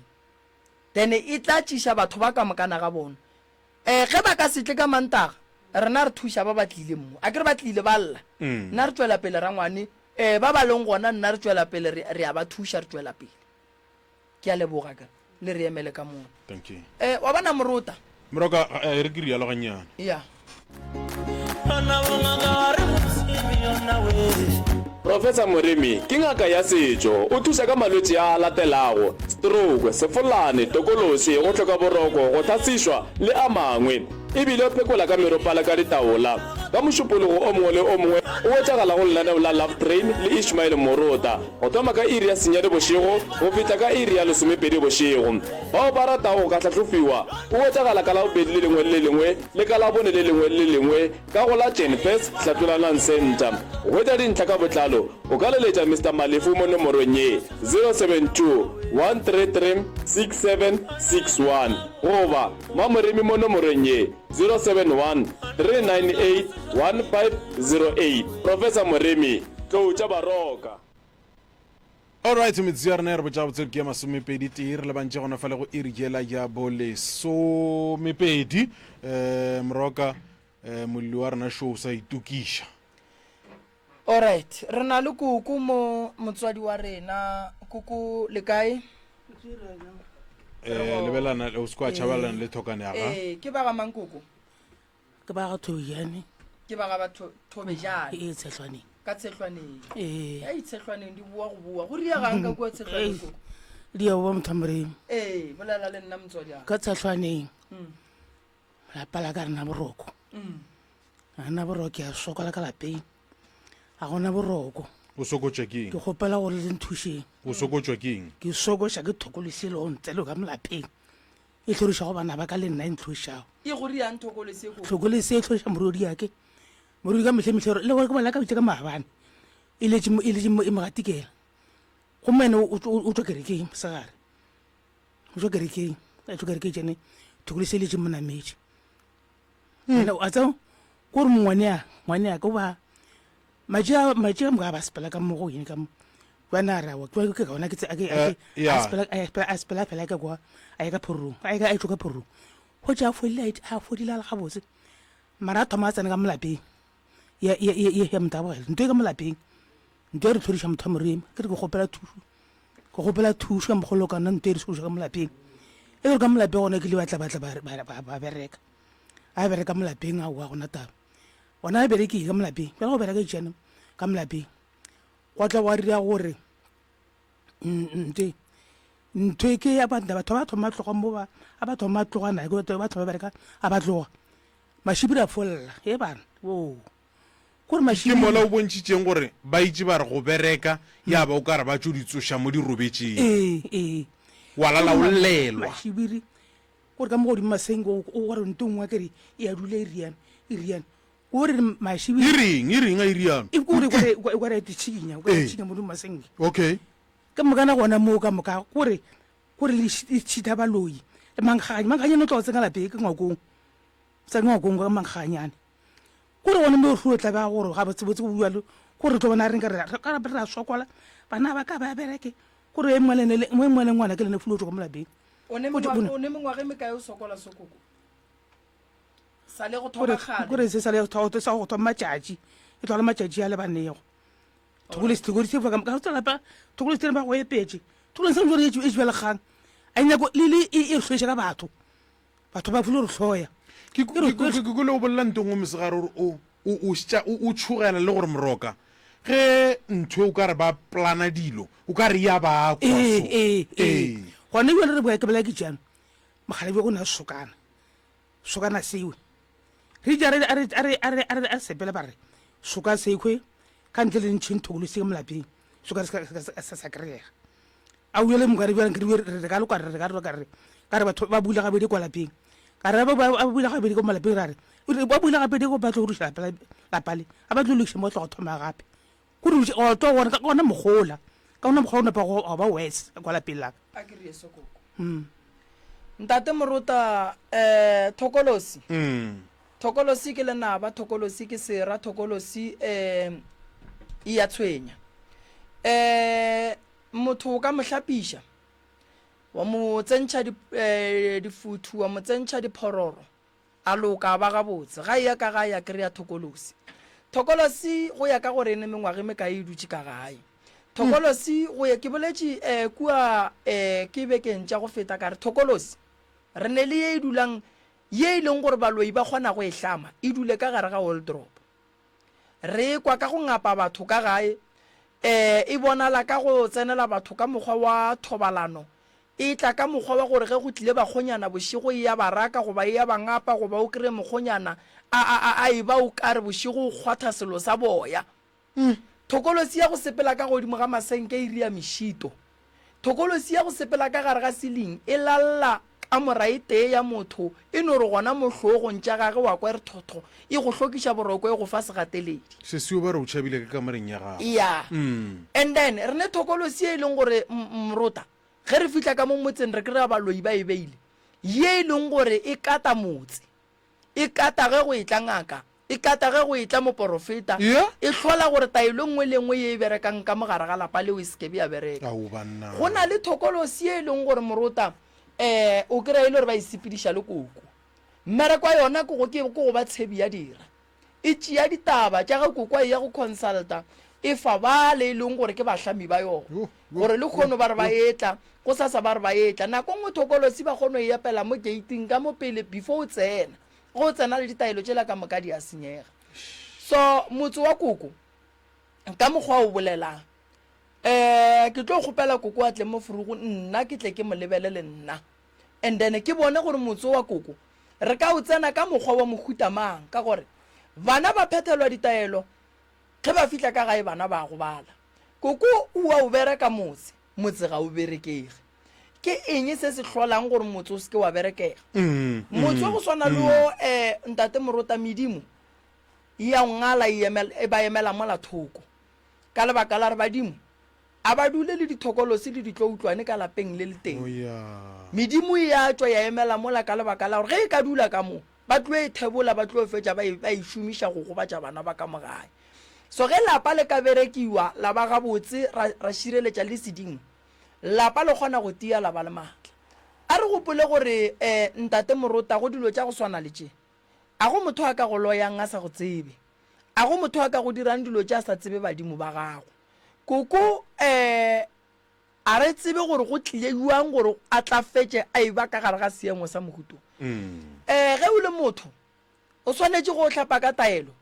Then e tla tšiša batho ba ka mokana ga bona. Eh, ge ba ka se tle ka Mantaga, rena re thuša ba ba tlileng mo. Akere ba tlile ba lla. Nna re tšwela pele rangwane. Eh, ba ba leng gona nna re tšwela pele re, re a ba thuša re tšwela pele. Ke a leboga ka le re emele ka mona. Thank you. Eh, wa bona Morota? Moroka, eh, re ke rialo gannyane. Ya. Professor Moremi ke ngaka ya setšo. O thuša ka malwetši a a latelago, stroke, sefolane, tokološi, go hloka boroko, go hlasišwa le a mangwe. E bile o phekola ka meropa le ka ditaola. Ka Mošupologo o mongwe le o mongwe o hwetšagala go lenaneo la Love Train le Ishmael Morota go thoma ka iri ya senyane bošego go fihla ka iri ya lesomepedi bošego. Bao ba ratago go ka hlahlofiwa o hwetšagala ka Labobedi le lengwe le le lengwe le ka Labone le lengwe le le lengwe ka go la Jenfes Hlatlolanang Centre. Go hwetša dintlha ka botlalo, o ka leletša Mister Malefu mo nomorong ye, 072 133 6761 goba Mamoremi mo nomorong ye, 071 398 1508. Professor Moremi, Tlou tša Baroka. Alright, metsotso ya rena e re botša gabotse gore ke ya masomepedi tee, re lebantše gona fale go iri yela ya bolesomepedi. Um Moroka, um molli wa rena šo o sa itokiša. Alright, re na le koko mo, motswadi wa rena. Koko, le kae? Um lebelana, o se kwa tšhabalana le thokane ya ga. Ee, ke ba ga mang koko? Ke ba ga Thobejane. Ke ba ga ba Thobejane. Ee, Tshehlwaneng. Ka Tshehlwaneng. Ee. Ei, Tshehlwaneng di boa go boa. Go riegang ka kua Tshehlwaneng koko? Di a boa motho wa Moremi. Ee, bolela le nna motswadi wa ka. Ka Tshehlwaneng. Lapa la ka re na boroko. Ga na boroko, ke a sokola ka lapeng. Ga gona boroko. O sokotšwa ke eng? Ke kgopela gore le nthušeng. O sokotšwa ke eng? Ke sokoša ke thokolosi e lego ntselo ka mo lapeng. E hlorišago bana ba ka le nna e ntlhorišago. E go riang thokolosi e koko? Thokolosi e hloriša morwedi yake. Morwedi ka mehle mehle le gore ke bona ka bitša ka maabane. E letše mo, e letše mo, e mo gatikela. Gomme ene o, o, o tšwa kerekeng mosegare. O tšwa kerekeng, a tšwa kerekeng tšene thokolosi e letše mo nametše. Ene a tseba gore mongwane ngwane ya ka o ba matši a matši a moka ba sepela ka mo go eng ka mo bana a re awa ke ke gona ke tse a ke a ke a sepela a sepela a sepela fela ka kwa a ya ka phororong a ya ka a tšwa ka phororong go tša fodile a fodile a le gabotse mara a thoma a tsena ka molapeng ya ya ya ya motabogela ntho e ka molapeng ntho e re tlhoriša motho wa morema ke re ke kgopela thušo ke kgopela thušo ka mogolo ka nna ntho e re tlhoriša ka molapeng e re ka molapeng gona ke le batla batla ba bereka a bereka molapeng a wa gona taba Gona a bereke ka molapeng bjale go bereka tšene ka molapeng gwa tla gwa dira gore nte ntho e ke ya banta batho ba thoma tloga mo ba a ba thoma tloga nae ba thoma bereka a ba tloga mašibiri a folla e bana o gore ke mola o bontšhitšeng gore ba itše ba re go bereka ya ba o ka re ba tšo di tsoša mo di robetšeng ee ee wa lala o llelwa mašibiri Gore ka mo godimo maseng o gore nto nngwe kere e a dula e riana e riana gore mašibi e reng e reng a e riana e gore gore gore e tshikinya gore tshikinya mo godimo maseng okay ka moka na gona mo ka moka gore gore le tshitha baloi le mankganya mankganya no tlo tsena lapeng ke ngwakong tsa ngwakong ka mankganyane gore gone mo re tla ba gore ga botse botse go bua le gore tlo bona re ka re ka re ra sokola bana ba ka ba bereke gore e mongwe le ngwana ke lene fulo tlo mo lapeng O ne mengwaga, o ne mengwaga e mekae o sokola sokoko? Sa le go thoma kgale. Kore se sa le go sa go thoma matšatši. E tlhola matšatši a lebanego. Thokolo se thokolo se ka ka tsela pa thokolo se ba go epetše. Thokolo se gore e e jwela kgang. A nyako le le e e hlweša ka batho. Batho ba fulo re hloya. Ke ke kwele o bolela ntho e nngwe mosegare gore o o o šetša o o tšhogela le gore moroka ge ntho e o ka re ba plana dilo o ka re ya ba kwa Ee, so. ee, ee. Ee. Gona bjale re boya ke bolela ke tšeano mokgalabje o ne a sokana sokana sewe re ja re a re a re a re a re a sepela ba re soka sekhwe ka ntle le ntšheng thokolo se ka molapeng soka se ka se sa kry-ega A o le mokare bjang ke re re ka loka re re ka re ka re ka re batho ba bula gabedi kwa lapeng ka re ba ba bula gabedi ko malapeng ra re ba bula gabedi go ba tlo go ruša lapa lapa le a ba tlo lokiša mo tlo go thoma gape go re go tlo gona ka gona mogola ka gona mokgwa o napa go ba worse kwa lapeng la ka a ke re eso koko ntate morota eh thokolosi Mm. thokolosi ke lenaba thokolosi ke sera thokolosi eh e ya tshwenya eh Motho o ka mo hlapiša, wa mo tsentšha di, eh, difuthu, wa mo tsentšha diphororo, a loka, a ba gabotse. Ga eya ka gae a kry-a thokolosi. Thokolosi go ya ka gore e ne mengwaga e mekae e dutše ka gae. Thokolosi go ya, ke boletše eh, kua eh, ke bekeng tša go feta ka re thokolosi re ne le ye e dulang, ye e leng gore baloi ba kgona go e hlama e dule ka gare ga wardrobe. Re ekwa ka go ngapa batho ka gae, ee, e bonala ka go tsenela batho ka mokgwa wa thobalano, e tla ka mokgwa wa gore ge go tlile bakgonyana bošego e ya ba raka goba e ya ba ngapa goba o kreye mokgonyana a, a, a, a eba o kare bošego o kgwatha selo sa boya. Thokolosi ya go sepela ka godimo ga masenke e ria mešito. Thokolosi ya go sepela ka gare ga siling e lalla kamora e tee ya motho e no re gona mo hlogong tša gage wa kwa e re thotho e go hlokiša boroko e go fa segateledi. Sesi o ba re o tšhabile ka kamoreng ya gago. Ya. And then re ne thokolosi ye e leng gore mrota ge re fihla ka mo motseng re kry-a baloi ba e beile ye e leng gore e kata motse. E kata ge go etla ngaka, e kata ge go etla moporofeta, Yeah. e hlola gore taelo e nngwe le e nngwe ye e berekang ka mo gare ga lapa leo e se ke be ya bereka. Ao banna. Go na le thokolosi ye e leng gore morota um o kry-a e le gore ba e sepediša le koko. Mmereko wa yona ke go ke ke go ba tshebi ya dira. E tšea ditaba tša ge koko a eya go consulta, e fa bale e leng gore ke bahlami ba yona. Yo, yo, Gore yo, lekgono ba re ba yo. etla, gosasa ba re ba etla. Nako nngwe thokolosi ba kgono e epela mo gate-ing ka mo pele before o tsena. Ge o tsena le ditaelo tšela ka moka di a senyega. So motse wa koko ka mokgwa o bolelang, um ke tlo kgopela koko a tle mo frugu nna ke tle ke mo lebelele nna. And then ke bone gore motse wa koko re ka o tsena ka mokgwa wa mohuta mang ka gore bana ba phethelwa ditaelo ge ba fihla ka gae bana ba gobala. Koko o a o bereka motse, motse ga o berekege. Ke eng se se hlolang gore motse o se ke wa berekega? Motse wa go swana le wo um Ntate Morota medimo e ya o ngala e emela, e ba emela mola thoko ka lebaka la gore badimo a ba dule le dithokolosi le ditloutlwane ka lapeng le le teng. Oh, yeah. Medimo e ya tšwa ya emela mola ka lebaka la gore ge e ka dula ka mo ba tlo e thebola ba tlo fetša ba e, ba e šomiša go gobatša bana ba ka mo gae. So ge lapa le ka berekiwa la ba gabotse ra, ra šireletša le sedimo, lapa le kgona go tia la ba le maatla. A re gopole gore um Ntate Morota go dilo tša go swana le tše, a go motho a ka go loyang a sa go tsebe, a go motho a ka go dirang dilo tše a sa tsebe badimo ba gago. Koko um a re tsebe gore go tlile bjang gore a tla fetše a eba ka gare ga seemo sa mohuto. Um ge o le motho o swanetše go hlapa ka taelo,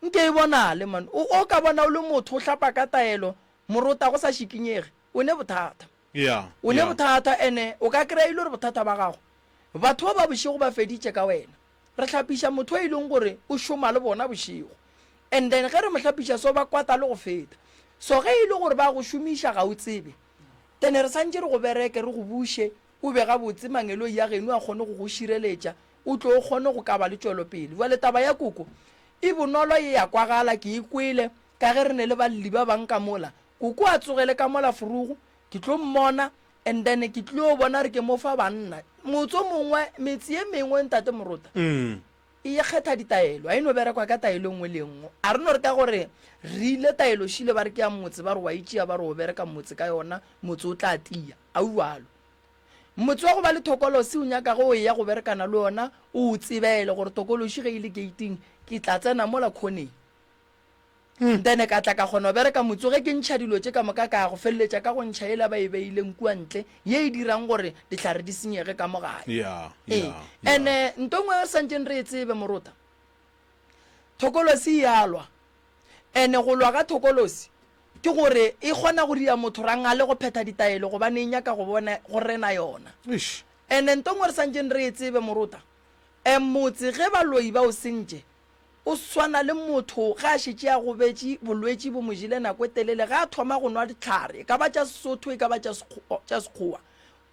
nke e bonale man. O, o ka bona o le motho o hlapa ka taelo, morota go sa šikinyege, o ne bothata. Yeah, O ne yeah. bothata ene o ka kry-a e le gore bothata ba gago batho ba ba bošego ba feditše ka wena. Re hlapiša motho e leng gore o šoma le bona bošego and then ge re mo hlapiša so ba kwata le go feta. So ge e le gore ba go šomiša ga o tsebe then re santše re go bereke re go buše o be gabotse mangeloi a geno a kgone go go šireletša o tlo o kgone go ka ba le tšwelopele. Bjale taba ya koko e bonolo e ya kwagala ke e kwele ka ge re ne le balli ba bang ka mola. Koko a tsogele ka mola forugu ke tlo mmona and then ke tlio bona re ke mo fa banna. Motse o mongwe, metse ye mengwe Ntate Morota, e ye kgetha ditaelo, a e no berekwa ka taelo e nngwe le e nngwe. A re no re ka gore re ile taelo šile ba re ke ya motse, ba re wa e tšea ba re o bereka motse ka yona, motse o tla tia. A o bjalo. Motse wa go ba le thokolosi o nyaka ge o eya go berekana le ona o o tsebele gore tokološi ge e le gate-ing ke tla tsena mola khoneng. Then ka tla ka kgona go bereka motse ge ke ntšha dilo tše ka moka ka ya go feleletša ka go ntšha yela ba e beileng kua ntle ye e dirang gore dihlare di senyege ka mo gae. Yeah, Ee. yeah, yeah. Ene nto nngwe e re santšeng re e tsebe morota, thokolosi e a lwa. Ene go lwa ga thokolosi ke gore e kgona go ria motho ra ngale go phetha ditaelo gobane e nyaka go bona go rena yona. Eish. Ene nto nngwe re santšeng re e tsebe morota, um motse ge baloi ba o sentše O swana le motho ge a šetše a gobetše, bolwetši bo mo jele nako e telele, ge a thoma go nwa dihlare, e ka ba tša Sesotho, e ka ba tša tša Sekgowa,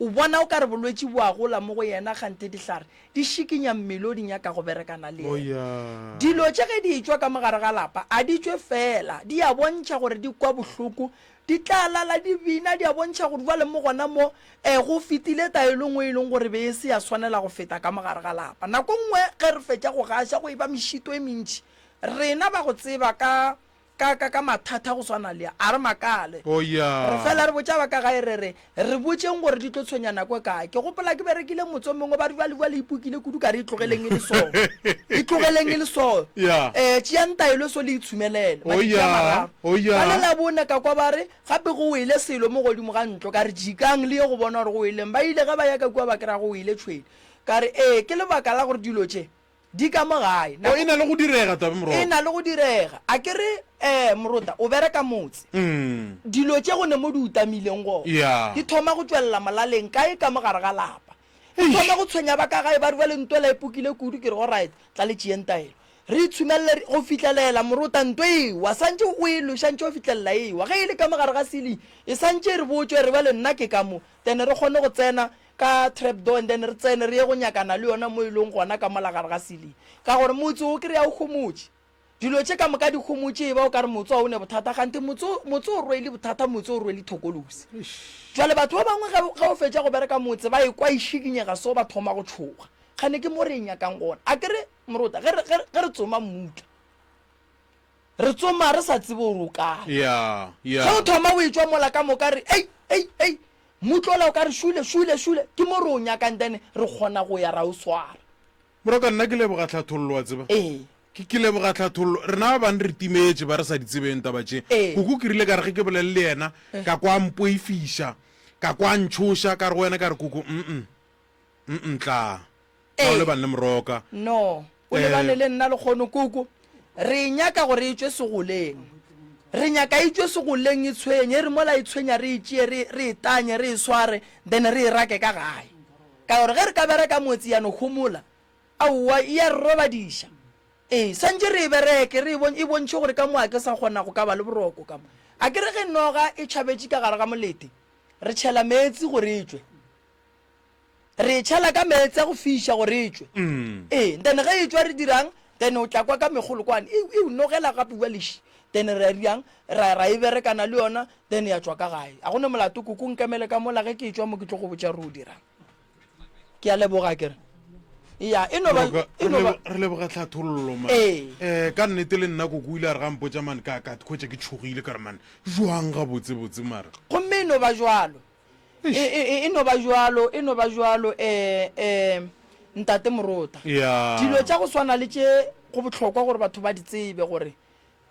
o bona o ka re bolwetši bo a gola mo go yena, kganthe dihlare di šikinya mmele o di nyaka go berekana le yena. Dilo tše ge di etšwa ka mo gare ga lapa, a di tšwe feela, di a bontšha gore di kwa bohloko, Di tla lala di bina, di a bontšha gore bjale mo gona mo, e, go fetile taelo nngwe e leng gore be e se ya swanela go feta ka mo gare ga lapa. Nako nngwe ge re fetša go gaša go eba mešito e mentši. Rena ba go tseba ka, ka, ka, ka mathata go swana le a, a re makale. Oh, ya. Re fela re botša ba ka gae re re, Re botšeng gore di tlo tshwenya nako e kae. Ke gopola ke berekile motse o mongwe, ba re bjale bjale e pukile kudu, ka re e tlogeleng e le so. E tlogeleng e le so. Yeah. Eh, tšeang taelo so le itshumelele. Oh, Matšatši a yeah. mararo. Oh, yeah. Ka le Labone ka kwa ba re, gape go wele selo mo godimo ga ntlo. Ka re, jikang le ye go bona gore go weleng. Ba ile ge ba ya ka kua ba kry-a go wele tšhwene. Ka re, ee, ke lebaka la gore dilo tše Di ka mo gae. O, e na le go direga, Tabe Morota. E na le go direga. A ke re, eh, Morota, o bereka motse. Dilo tše go ne mo di utamileng gona. Yeah. Di thoma go tšwelela molaleng kae ka mo gare ga lapa. Di thoma go tshwenya ba ka gae, ba re bjale ntwela e pokile kudu. Ke re, Alright, tla le tšeeng taelo. Re itshumelele go fihlelela, Morota, ntwa e ewa. Santše o e lwe, šantše o fihlelela e ewa. Ge e le ka mo gare ga ceiling, e santše e re botšwe, e re bjale nna ke ka mo. Then re kgone go tsena ka trap door and then re tsene re ye go nyakana le yona mo e leng gona ka mola gare ga ceiling. Ka gore motse o kry-a o homotše. Dilo tše ka moka di homotše e ba o ka re motse ga o ne bothata kganthe motse motse o rwele bothata, motse o rwele thokolosi. Jwale batho ba bangwe ge ge o fetša go bereka motse ba ekwa e šikinyega so ba thoma go tšhoga. Kgane ke mo re e nyakang gona. Akere morota ge re ge re tsoma mmutla Re tsoma re sa tsebe gore o kae. Yeah, yeah. Ge o thoma o etšwa mola ka moka re, ei, ei, ei, mmutla ola o ka re šule, šule, šule, ke mo re o nyakang then re kgona go ya ra o swara. Moroka, nna ke leboga tlhathollo, wa tseba. Ee. Ke, ke leboga tlhathollo. Rena ba bang re timetše ba re sa di tsebeng taba tše. Ee. Koko ke rile ka re ge ke bolele le yena, ka kwa a mpoifiša, ka kwa a ntšhoša, ka re go yena ka re, Koko, mm-mm, mm-mm, tlaa. Ga o lebane le Moroka. No, o lebane le nna lekgono, Koko. Re e nyaka gore e tšwe segoleng. Re nyaka e tšwe segoleng e tshwenye. E re mola e tshwenya re e tšee re, re e tanye, re e sware, then re e rake ka gae. Ka gore ge re ka bereka motse ya no homola, aowa, e a re robadiša. Ee, swantše re e bereke, re e bon, e bontšhe gore ka mo a ke sa kgona go ka ba le boroko ka mo. A ke re ge noga e tšhabetše ka gare ga molete, re tšhela meetse gore e tšwe. Re e tšhela ka meetse a go fiša gore e tšwe. Ee, then ge e tšwa re dirang? Then o tla kwa ka megolokwane e, e o nogela gape bua leši. Then ra dirang? Ra, ra e berekana le yona, then ya tšwa ka gae. A go ne molato koko, nkemele ka mola ge ke etšwa mo ke tlo go botša gore o dirang. Ke a leboga akere. Ya, e no ba, e no ba. Re leboga tlhathollo man. Ee. Eh, ka nnete le nna koko o ile a re ga mpotša man, ka, ka khwetša ke tšhogile ka re man, jwang gabotsebotse mara. Gomme e no ba jwalo. E, e, e, e no ba bjalo, e no ba bjalo, e, e, Ntate Morota. Ya. Dilo tša go swana le tše go bohlokwa gore batho ba di tsebe gore,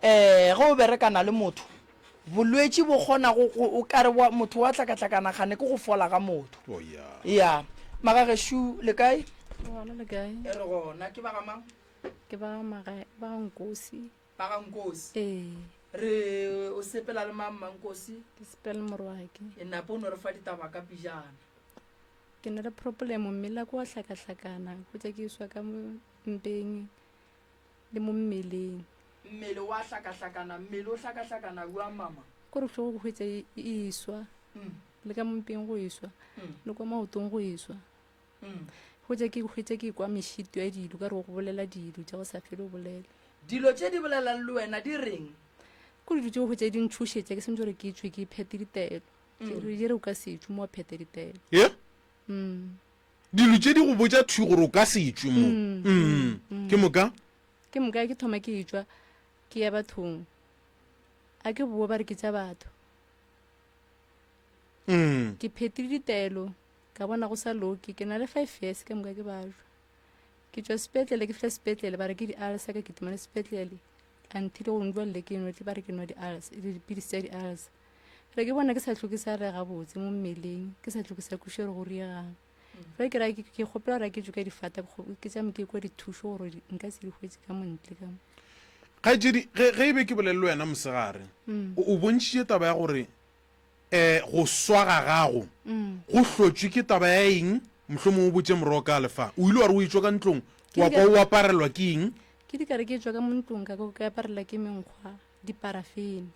e, ge o berekana le motho, bolwetši bo kgona go, go, o ka re wa, motho wa hlakahlakana kgane ke go fola ga motho. Oh, ya. Ya. Magagešo, le kae? Re gona, le kae? E, re gona. Ke ba ga mang? Ke ba ga Magae, ba ga Nkosi. Ba ga Nkosi. Ee. Re o sepela le mang Mmankosi? Ke sepela le morwake. E nape o no re fa ditaba ka pijana. Ke na le problem mmele wa ka wa hlakahlakana, hwetša ke swa ka mo mpeng le mo mmeleng. Mmele wa hlakahlakana, mmele o hlakahlakana bjang mama? Ko re hlogo go hwetša e, e swa. Le ka mo mpeng go e swa. Le kwa maotong go e swa. Hwetša ke hwetša ke kwa mešito ya dilo ka re go bolela dilo tša go sa fele go bolela. Dilo tše di bolelang le wena di reng? Ko dilo tše go hwetša di ntšhošetša ke sentse gore ke tšwe ke phete ditaelo. Ke re di re o ka se tšwe mo wa pheta ditaelo. Ye? Dilo tše di go botša thwi gore o ka se tšwe mo. Mm. Ke moka? Ke moka ke thoma ke etšwa ke ya bathong. A ke boa ba re ke tša batho. Ke phetile ditaelo Ka bona go sa loke. Ke na le five years ka moka ke bajwa. Ke tšwa sepetlele, ke fihla sepetlele ba re ke di-ulcer, ka kitima le sepetlele. Until go njwalele ke nwe ba re ke nwa di-ulcer, dipilisi tša di-ulcer. Re ke bona ke sa hlwe ke sa re gabotse mo mmeleng, ke sa hlwe ke sa kweše gore go riegang. Ge ke ra ke kgopela gore ke tšwe ka difata, ke tšame ke kwa dithušo gore nka se di hwetše ka mo ntle ka mo. Kgaetšedi, ge, ge e be ke bolele le wena mosegare, mm. o, o bontšhitše taba ya gore um go swa ga gago mm. go hlotšwe ke taba ya eng? Mohlomongwe o botše moroka le fa. O ile wa re o etšwa ka ntlong, wa kwa o aparelwa ke eng? Ke di ka re ke etšwa ka mo ntlong ka ka aparelwa ke menkgwa, diparafene.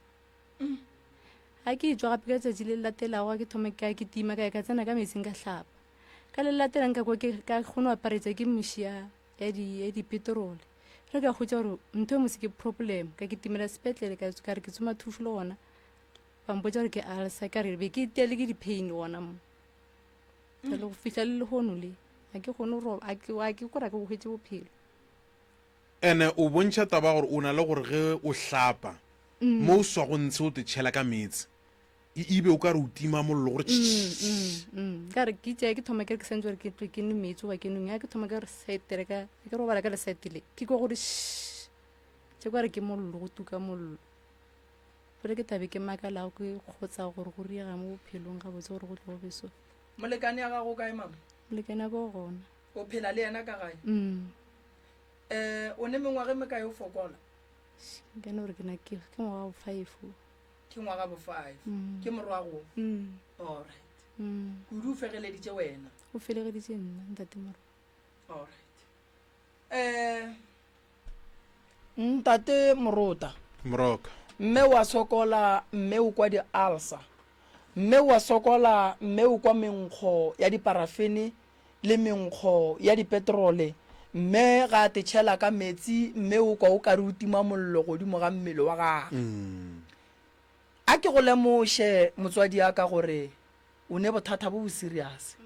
Ga ke etšwa gape ka letšatši le le latelago ga ke thoma ka kitima ka ya ka tsena ka metsing ka hlapa. Ka le le latelang ka kwa ke ka kgona go aparetša ke meši ya ya di ya dipetrole. Re ka hwetša gore ntho e mose ke problem ka kitimela sepetlele ka ka re ke tsoma thušo le gona ba mpotša gore ke ulcer ka re be ke itia le ke di-pain gona mo. Ka le go fihla le lehono le ga ke kgone go ga ke ga ke kore ga ke bo hwetše bophelo. Ene o bontšha taba gore o na le gore ge o hlapa mo o swago ntshe o te tšhela ka meetse e ibe o ka re o tima mollo gore tšh. Ka re ke tšea ke thoma ke re ke santse gore ke tlwe ke nwe meetse goba ke nweng, ga ke thoma ka re saetere ka ke robala ka lesaete le ke kwa gore shh tše kwa re ke mollo go tuka mollo. Jwale ke tlabe ke makalago ke kgotsa gore go riega mo bophelong gabotse gore go tlo go be so. Molekane ya gago o kae mama? Molekane ya ka o gona. O phela le yena ka gae? Um o ne mengwaga e mekae o fokola? Nka no re ke na ke ke ngwaga bo five. Ke ngwaga bo five. Mm. Ke morwago? Mm. All right. Mm. Kudu o fegeleditše wena? O felegeditše nna ntate morwa. All right. Eh ntate Morota. Moroka. Mme wa sokola mme o kwa di-ulcer. Mme wa sokola mme o kwa menkgo ya diparafene le menkgo ya dipetrole, mme ga a te tšhela ka meetse, mme o kwa o ka re o tima mollo godimo ga mmele wa gagwe. A ke go lemoše, motswadi ya ka, gore o ne bothata bo bo serious.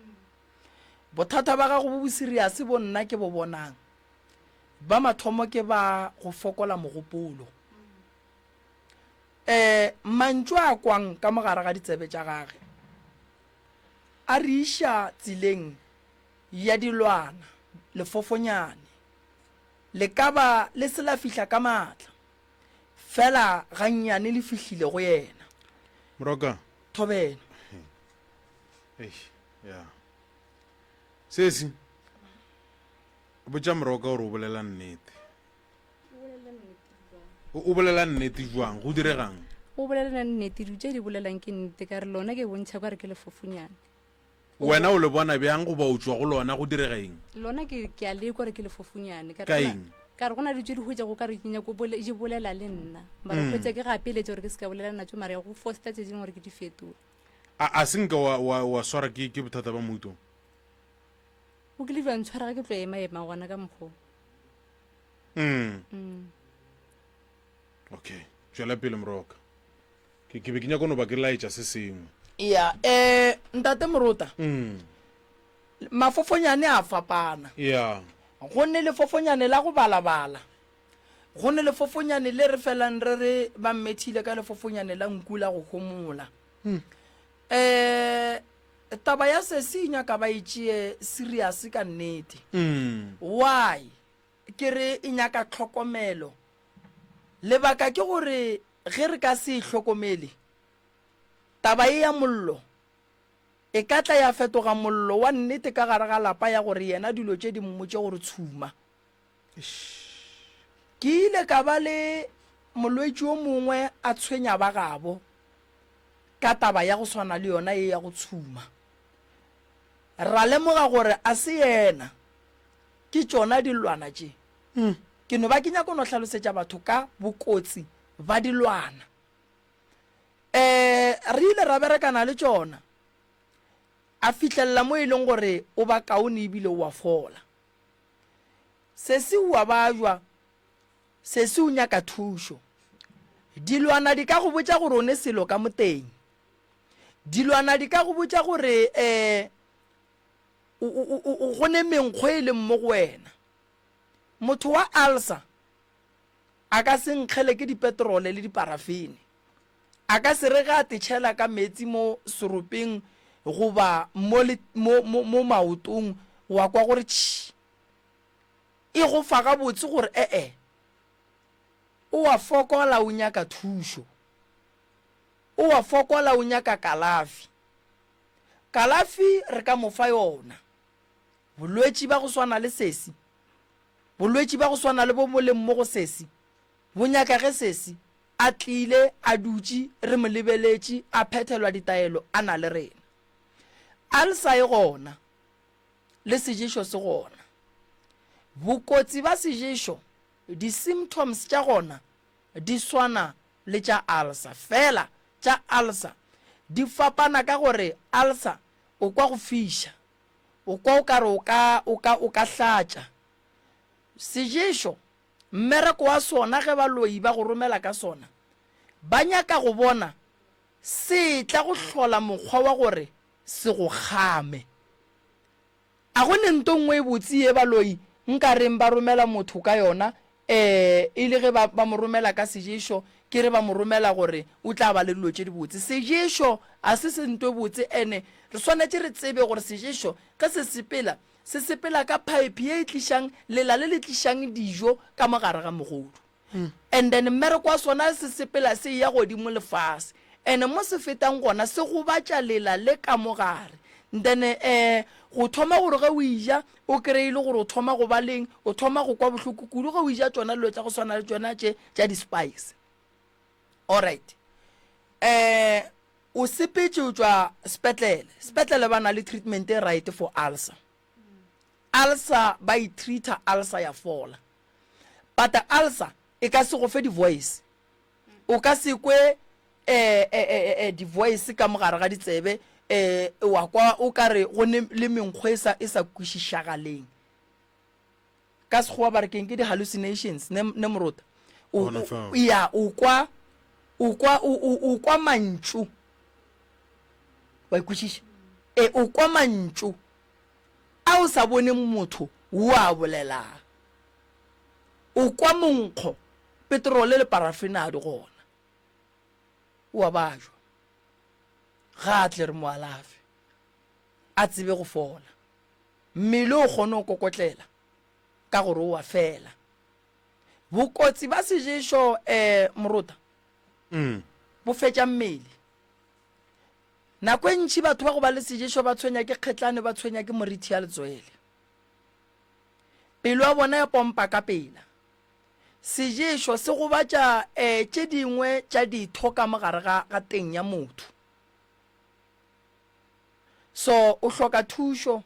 Bothata ba gago bo bo serious bo nna ke bo bonang, ba mathomo ke ba go fokola mogopolo. Um mantšu a kwang ka mo gare ga ditsebe tša gage. A re iša tseleng ya dilwana, lefofonyane. Le ka ba le se la fihla ka maatla, fela gannyane le fihlile go yena. Moroka. Thobela. Eish, ya. Sesi, botša Moroka gore o bolela nnete. O bolela nnete jwang? Go diregang? O bolela nnete, dilo tše di bolelang ke nnete, ka re lona ke bontšha ka re ke lefofunyane. Wena o le bona bjang goba o tšwa go lona go direga eng? Lona ke ke a lekwa re ke lefofunyane. Ka eng? Ka re go na le tše di hwetšago ka re ke nyako bole di bolela le nna. Mara mm. hwetša ke gapeletša gore ke se ka bolela natšo mara ya go fosta tše dingwe gore ke di fetole. A a se nka wa wa wa swara ke ke bothata ba mouto? O kile jwa ntshwara ga ke tlo ema ema gona ka mokgwa. Mm. Mm. Okay, tšwela pele moroka. Ke ke be ke nyaka no ba ke laetša se sengwe. Ya, eh ntate Morota. Mm. Mafofonyane a fapana. Ya. Go ne lefofonyane la go balabala. Go ne lefofonyane le re felang re re ba mmethile ka lefofonyane la nku la go homola. Mm. Eh taba ya sesi e nyaka ba e tšee serious ka nnete. Mm. Why? Ke re e nyaka tlhokomelo. Lebaka ke gore ge re ka se e hlokomele, taba ye ya mollo e ka tla ya fetoga mollo wa nnete ka gare ga lapa ya gore yena dilo tše di mmotše gore tshuma. Ke ile ka ba le molwetši yo mongwe a tshwenya ba gabo ka taba ya go swana le yona ye ya go tshuma. Ra lemoga gore a se yena. Ke tšona dilwana tše. Ke no ba ke nyaka go no hlalosetša batho ka bokotsi ba dilwana. Um re ile ra berekana le tšona, a fihlelela mo e leng gore o ba kaone ebile o a fola. Sesi o a bajwa, sesi o nyaka thušo. Dilwana di ka go botša gore o ne selo ka moteng. Dilwana di ka go botša gore um go ne menkgo e leng mo go wena. Motho wa ulcer a ka se nkgele ke dipetrole le diparafene. A ka se re ge a tetšhela ka meetse mo seropeng goba mo, mo, mo, mo maotong wa kwa gore tšhi. E go fa gabotse gore e-e. O a fokola o nyaka thušo. O a fokola o nyaka kalafi. Kalafi re ka mo fa yona. Bolwetši ba go swana le sesi, bolwetši ba go swana le bo bo leng mo go sesi, bo nyaka ge sesi a tlile, a dutše, re mo lebeletše, a phethelwa ditaelo, a na le rena. Alsa e gona, le seješo se gona. Bokotsi ba seješo, di-symptoms tša gona di swana le tša alsa, fela tša alsa di fapana ka gore alsa o kwa go fiša, o kwa o ka re o ka, o ka, o ka hlatša. Seješo, mmereko wa sona ge baloi ba go romela ka sona, ba nyaka go bona se tla go hlola mokgwa wa gore se go kgame. A go ne nto nngwe e botse ye baloi nka reng ba romela motho ka yona, ee, e le ge ba, ba mo romela ka seješo, ke re ba mo romela gore o tla ba le dilo tše dibotse. Seješo a se se nto e botse, ene re swanetše re tsebe gore seješo ge se sepela, se sepela ka phaephe ye e tlišang lela le le tlišang dijo ka mo gare ga mogodu. And then mmereko wa sona se sepela se eya godimo le fase, and mo se fetang gona se gobatša lela le ka mo gare. Then um go thoma gore ge o eja o kreye e le gore o thoma go ba leng, o thoma go kwa bohloko kudu ge o eja tšona dilo tša go swana le tšona tše tša di-spice. Alright, um o sepetše o tšwa sepetlele, sepetlele ba na le treatment e right for ulcer. Ulcer ba e treater ulcer ya fola. But ulcer e ka se go fe di-voice. O ka se kwe eh, eh, eh, eh, di-voice ka mogare ga ditsebe eh, wa kwa o ka re go ne le menkgo e sa, e sa kwešišagaleng. Ka Sekgowa ba re keng ke di-hallucinations ne, ne morota. O, Gona o, fao. ya, o kwa, o kwa, o, o, o kwa mantšu. Wa e kwešiša? E, o kwa mantšu a o sa boneng motho wo a bolelang. O kwa monkgo, petrole le parafene a di gona. O a bajwa. Ga a tle re mo alafe, a tsebe go fola. Mmele o kgone go kokotlela ka gore o a fela. Bokotsi ba seješo um morota bo fetša mmele. Nako e ntši batho ba go ba le seješo ba tshwenya ke kgetlane, ba tshwenya ke morithi ya letswele. Pelo ya bona ya pompa ka pela. Seješo se gobatša um tše dingwe tša ditho ka mo gare ga, ga teng ya motho. So o hloka thušo,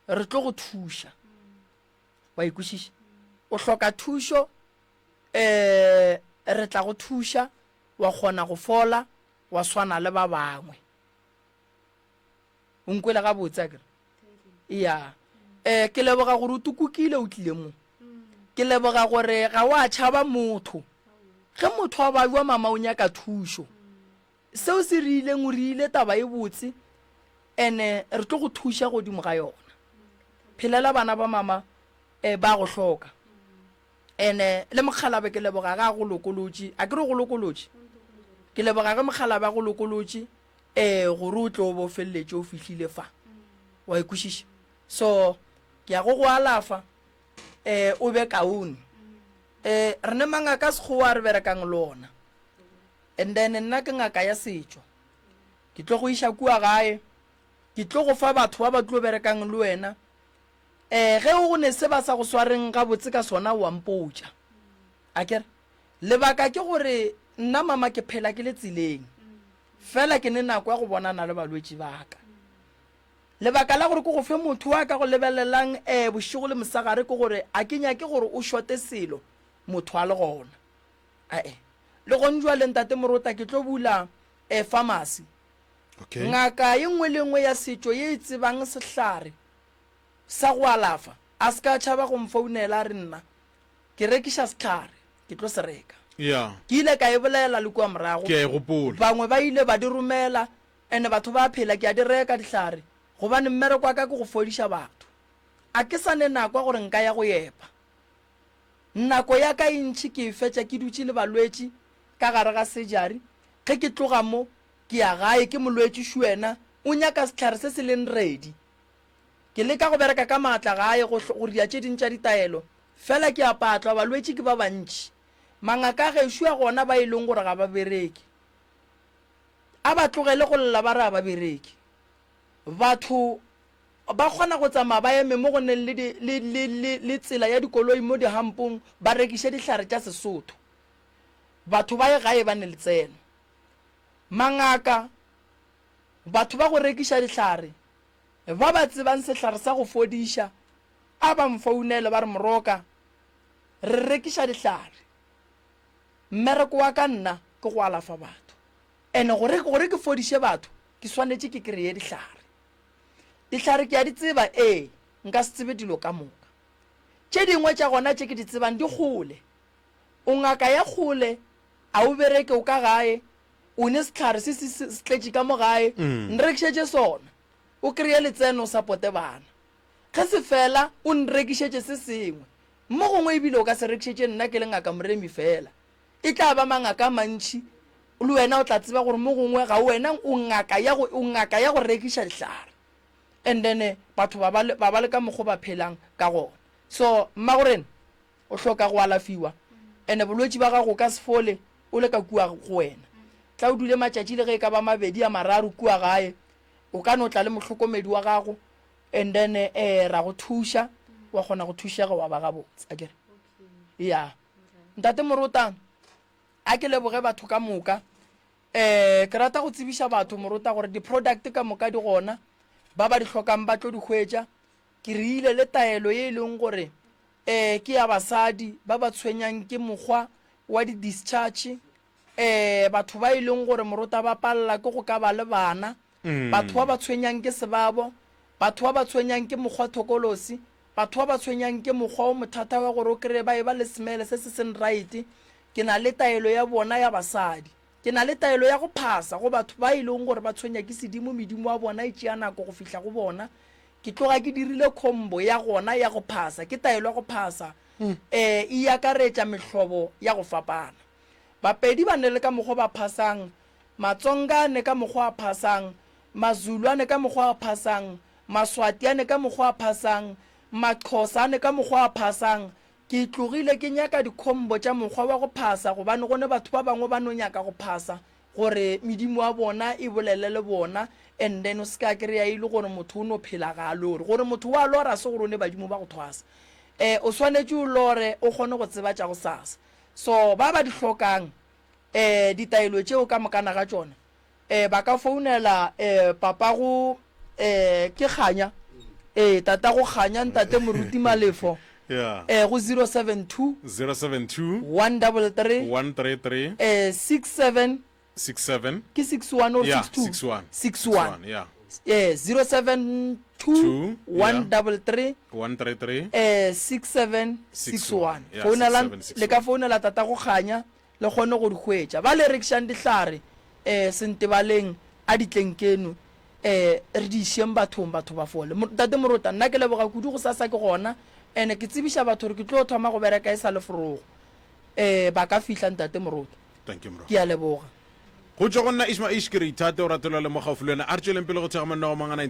re tlo go thuša. Wa e kwešiša? O hloka thušo, um re tla go thuša wa kgona go fola wa swana le ba bangwe. O nkwele gabotse akere? Ya. Eh, ke leboga gore o tukukile o tlile mo. Ke leboga gore ga wa tšhaba motho. Ge motho a bajwa mama o nyaka thušo. Seo se re ileng o re ile taba e botse ene re tlo go thuša godimo ga yona. Phelela bana ba mama eh, ba go hloka. Ene le mokgalabe ke leboga ge a go lokolotše. A ke re o go lokolotše? Ke leboga ge mokgalabe a go lokolotše eh gore o tle o bo feleletše o fihlile fa. Wa e kwešiša? So ke ya go go alafa eh o be kaone. Eh re ne mangaka a sekgowa a re berekang le ona. And then nna ke ngaka ya setšo. Ke tlo go iša kua gae. Ke tlo go fa batho ba ba tlo berekang le wena. Ee, ge go ne se ba sa go swareng gabotse ka sona, o a mpotša. Akere? Lebaka ke gore nna mama ke phela ke le tseleng. Fela ke ne nako ya go bonana le balwetši ba ka. Lebaka la gore ke go fe motho wa ka go lebelelang um bošego le mosegare ke gore a ke nyake gore o šote selo motho a le gona. Ae. Le gone jwale ntate Morota ke tlo bula um pharmacy. Okay. Ngaka ye nngwe le nngwe ya setšo ye e tsebang sehlare sa go alafa, a se ka tšhaba go mfounela a re nna ke rekiša sehlare, ke tlo se reka. Yeah. Ke ile ka e bolela le kua morago. Ke a e gopola. Bangwe ba ile ba di romela, and batho ba phela, ke a di reka dihlare, gobane mmereko wa ka ke go fodiša batho. A ke sa ne nako ya gore nka ya go epa. Nako ya ka e ntši ke e fetša ke dutše le balwetši ka gare ga surgery. Ge ke tloga mo, ke ya gae, ke molwetši šuena, o nyaka sehlare se se leng ready. Ke leka go bereka ka maatla gae go, go ria tše ding tša ditaelo, fela ke a patlwa, balwetši ke ba bantši. Mangaka a gešo a gona ba e leng gore ga ba bereke, a ba tlogele go lla ba re a ba bereke. Batho ba kgona go tsamaya ba eme mo go neng le, le, le, le, le tsela ya dikoloi mo dihampong ba rekiše dihlare tša Sesotho. Batho ba ye gae ba ne letseno. Mangaka, batho ba go rekiša dihlare, ba ba tsebang sehlare sa go fodiša, a ba mfounele ba re, Moroka, re rekiša dihlare. Mmereko wa ka nna ke go alafa batho. And gore, gore ke fodiše batho, ke swanetše ke kreye dihlare. Dihlare ke a di tseba, ee, nka se tsebe dilo ka moka. Tše dingwe tša gona tše ke di tsebang di kgole. O ngaka ya kgole, a o bereke, o ka gae, o ne sehlare se se se tletše ka mo gae, nrekišetše sona, o kreye letseno o sapote bana. Ge se fela, o nrekišetše se sengwe. Mo gongwe ebile o ka se rekišetše nna ke le Ngaka Moremi feela. E tla ba mangaka a mantši, le wena o tla tseba gore mo gongwe ga wena o ngaka ya go, o ngaka ya go rekiša dihlare. And then batho ba ba le, ba ba le ka mokgo ba phelang ka gona. So, mmagorena, o hloka go alafiwa. And bolwetši ba gago o ka se fole o le ka kua go wena. Tla o dule matšatši le ge e ka ba mabedi a mararo kua gae. O ka no tla le mohlokomedi wa gago and then eh ra go thuša wa kgona go thušega wa ba gabotse akere ya ntate morota a ke leboge batho ka moka eh ke rata go tsebiša batho morota gore di-product ka moka di gona ba ba di hlokang ba tlo di hwetša ke rile le taelo ye e leng gore eh ke ya basadi ba ba tshwenyang ke mokgwa wa di-discharge eh batho ba e leng gore morota ba palela ke go ka ba le bana Batho ba ba tshwenyang ke sebabo, batho ba ba tshwenyang ke mokgwa thokolosi, batho ba ba tshwenyang ke mokgwa o mothata wa gore o kreye ba eba le smele se se seng right, ke na le taelo ya bona ya basadi. Ke na le taelo ya go phasa go batho ba e leng gore ba tshwenya ke sedimo, medimo wa bona e tšea nako go fihla go bona. Ke tloga ke dirile combo ya gona ya go phasa, ke taelo ya go phasa, um e akaretša mehlobo ya go fapana. Bapedi ba ne le ka mokgwa ba phasang, Matsonga a ne ka mokgwa a phasang, Mazulu a ne ka mokgwa a phasang, Maswati a ne ka mokgwa a phasang, Maxhosa a ne ka mokgwa a phasang. Ke tlogile ke nyaka dikhombo tša mokgwa wa go phasa gobane go ne batho ba bangwe ba no nyaka go phasa gore medimo ya bona e bolele le bona and then o se ka kry-a e le gore motho o no phela ga a lore. Gore motho wa lora se gore o ne badimo ba go thwasa. Um o swanetše o lore o kgone go tseba tša gosasa. So ba ba di hlokang um ditaelo tšeo ka mokana ga tšona um ba ka founela um papago um ke Kganya ee tatago Kganya ntate Moruti Malefo Yeah. um go 072 072 133 133 um 67 67 ke 61 or Yeah, 62 61. 61 yeah. eh 072 Two, yeah. 133 133 eh 6761 Yeah, founelang 6761. le ka founela tata go kganya le kgone go di hwetša. Ba le rekišang dihlare um sentebaleng a ditleng keno um re di išeng bathong, batho ba fole. Ntate Morota, nna ke leboga kudu gosasa ke gona and ke tsebiša batho gore ke tlo thoma go bereka e sa le forogo. Um ba ka fihla Ntate Morota. Thank you, Moroka. Ke a leboga. Go tšwa go nna Ishma Ish ke re ithate o ratelwa le mo gaufi le wena. A re tšweleng pele go thekga monna wa mangana.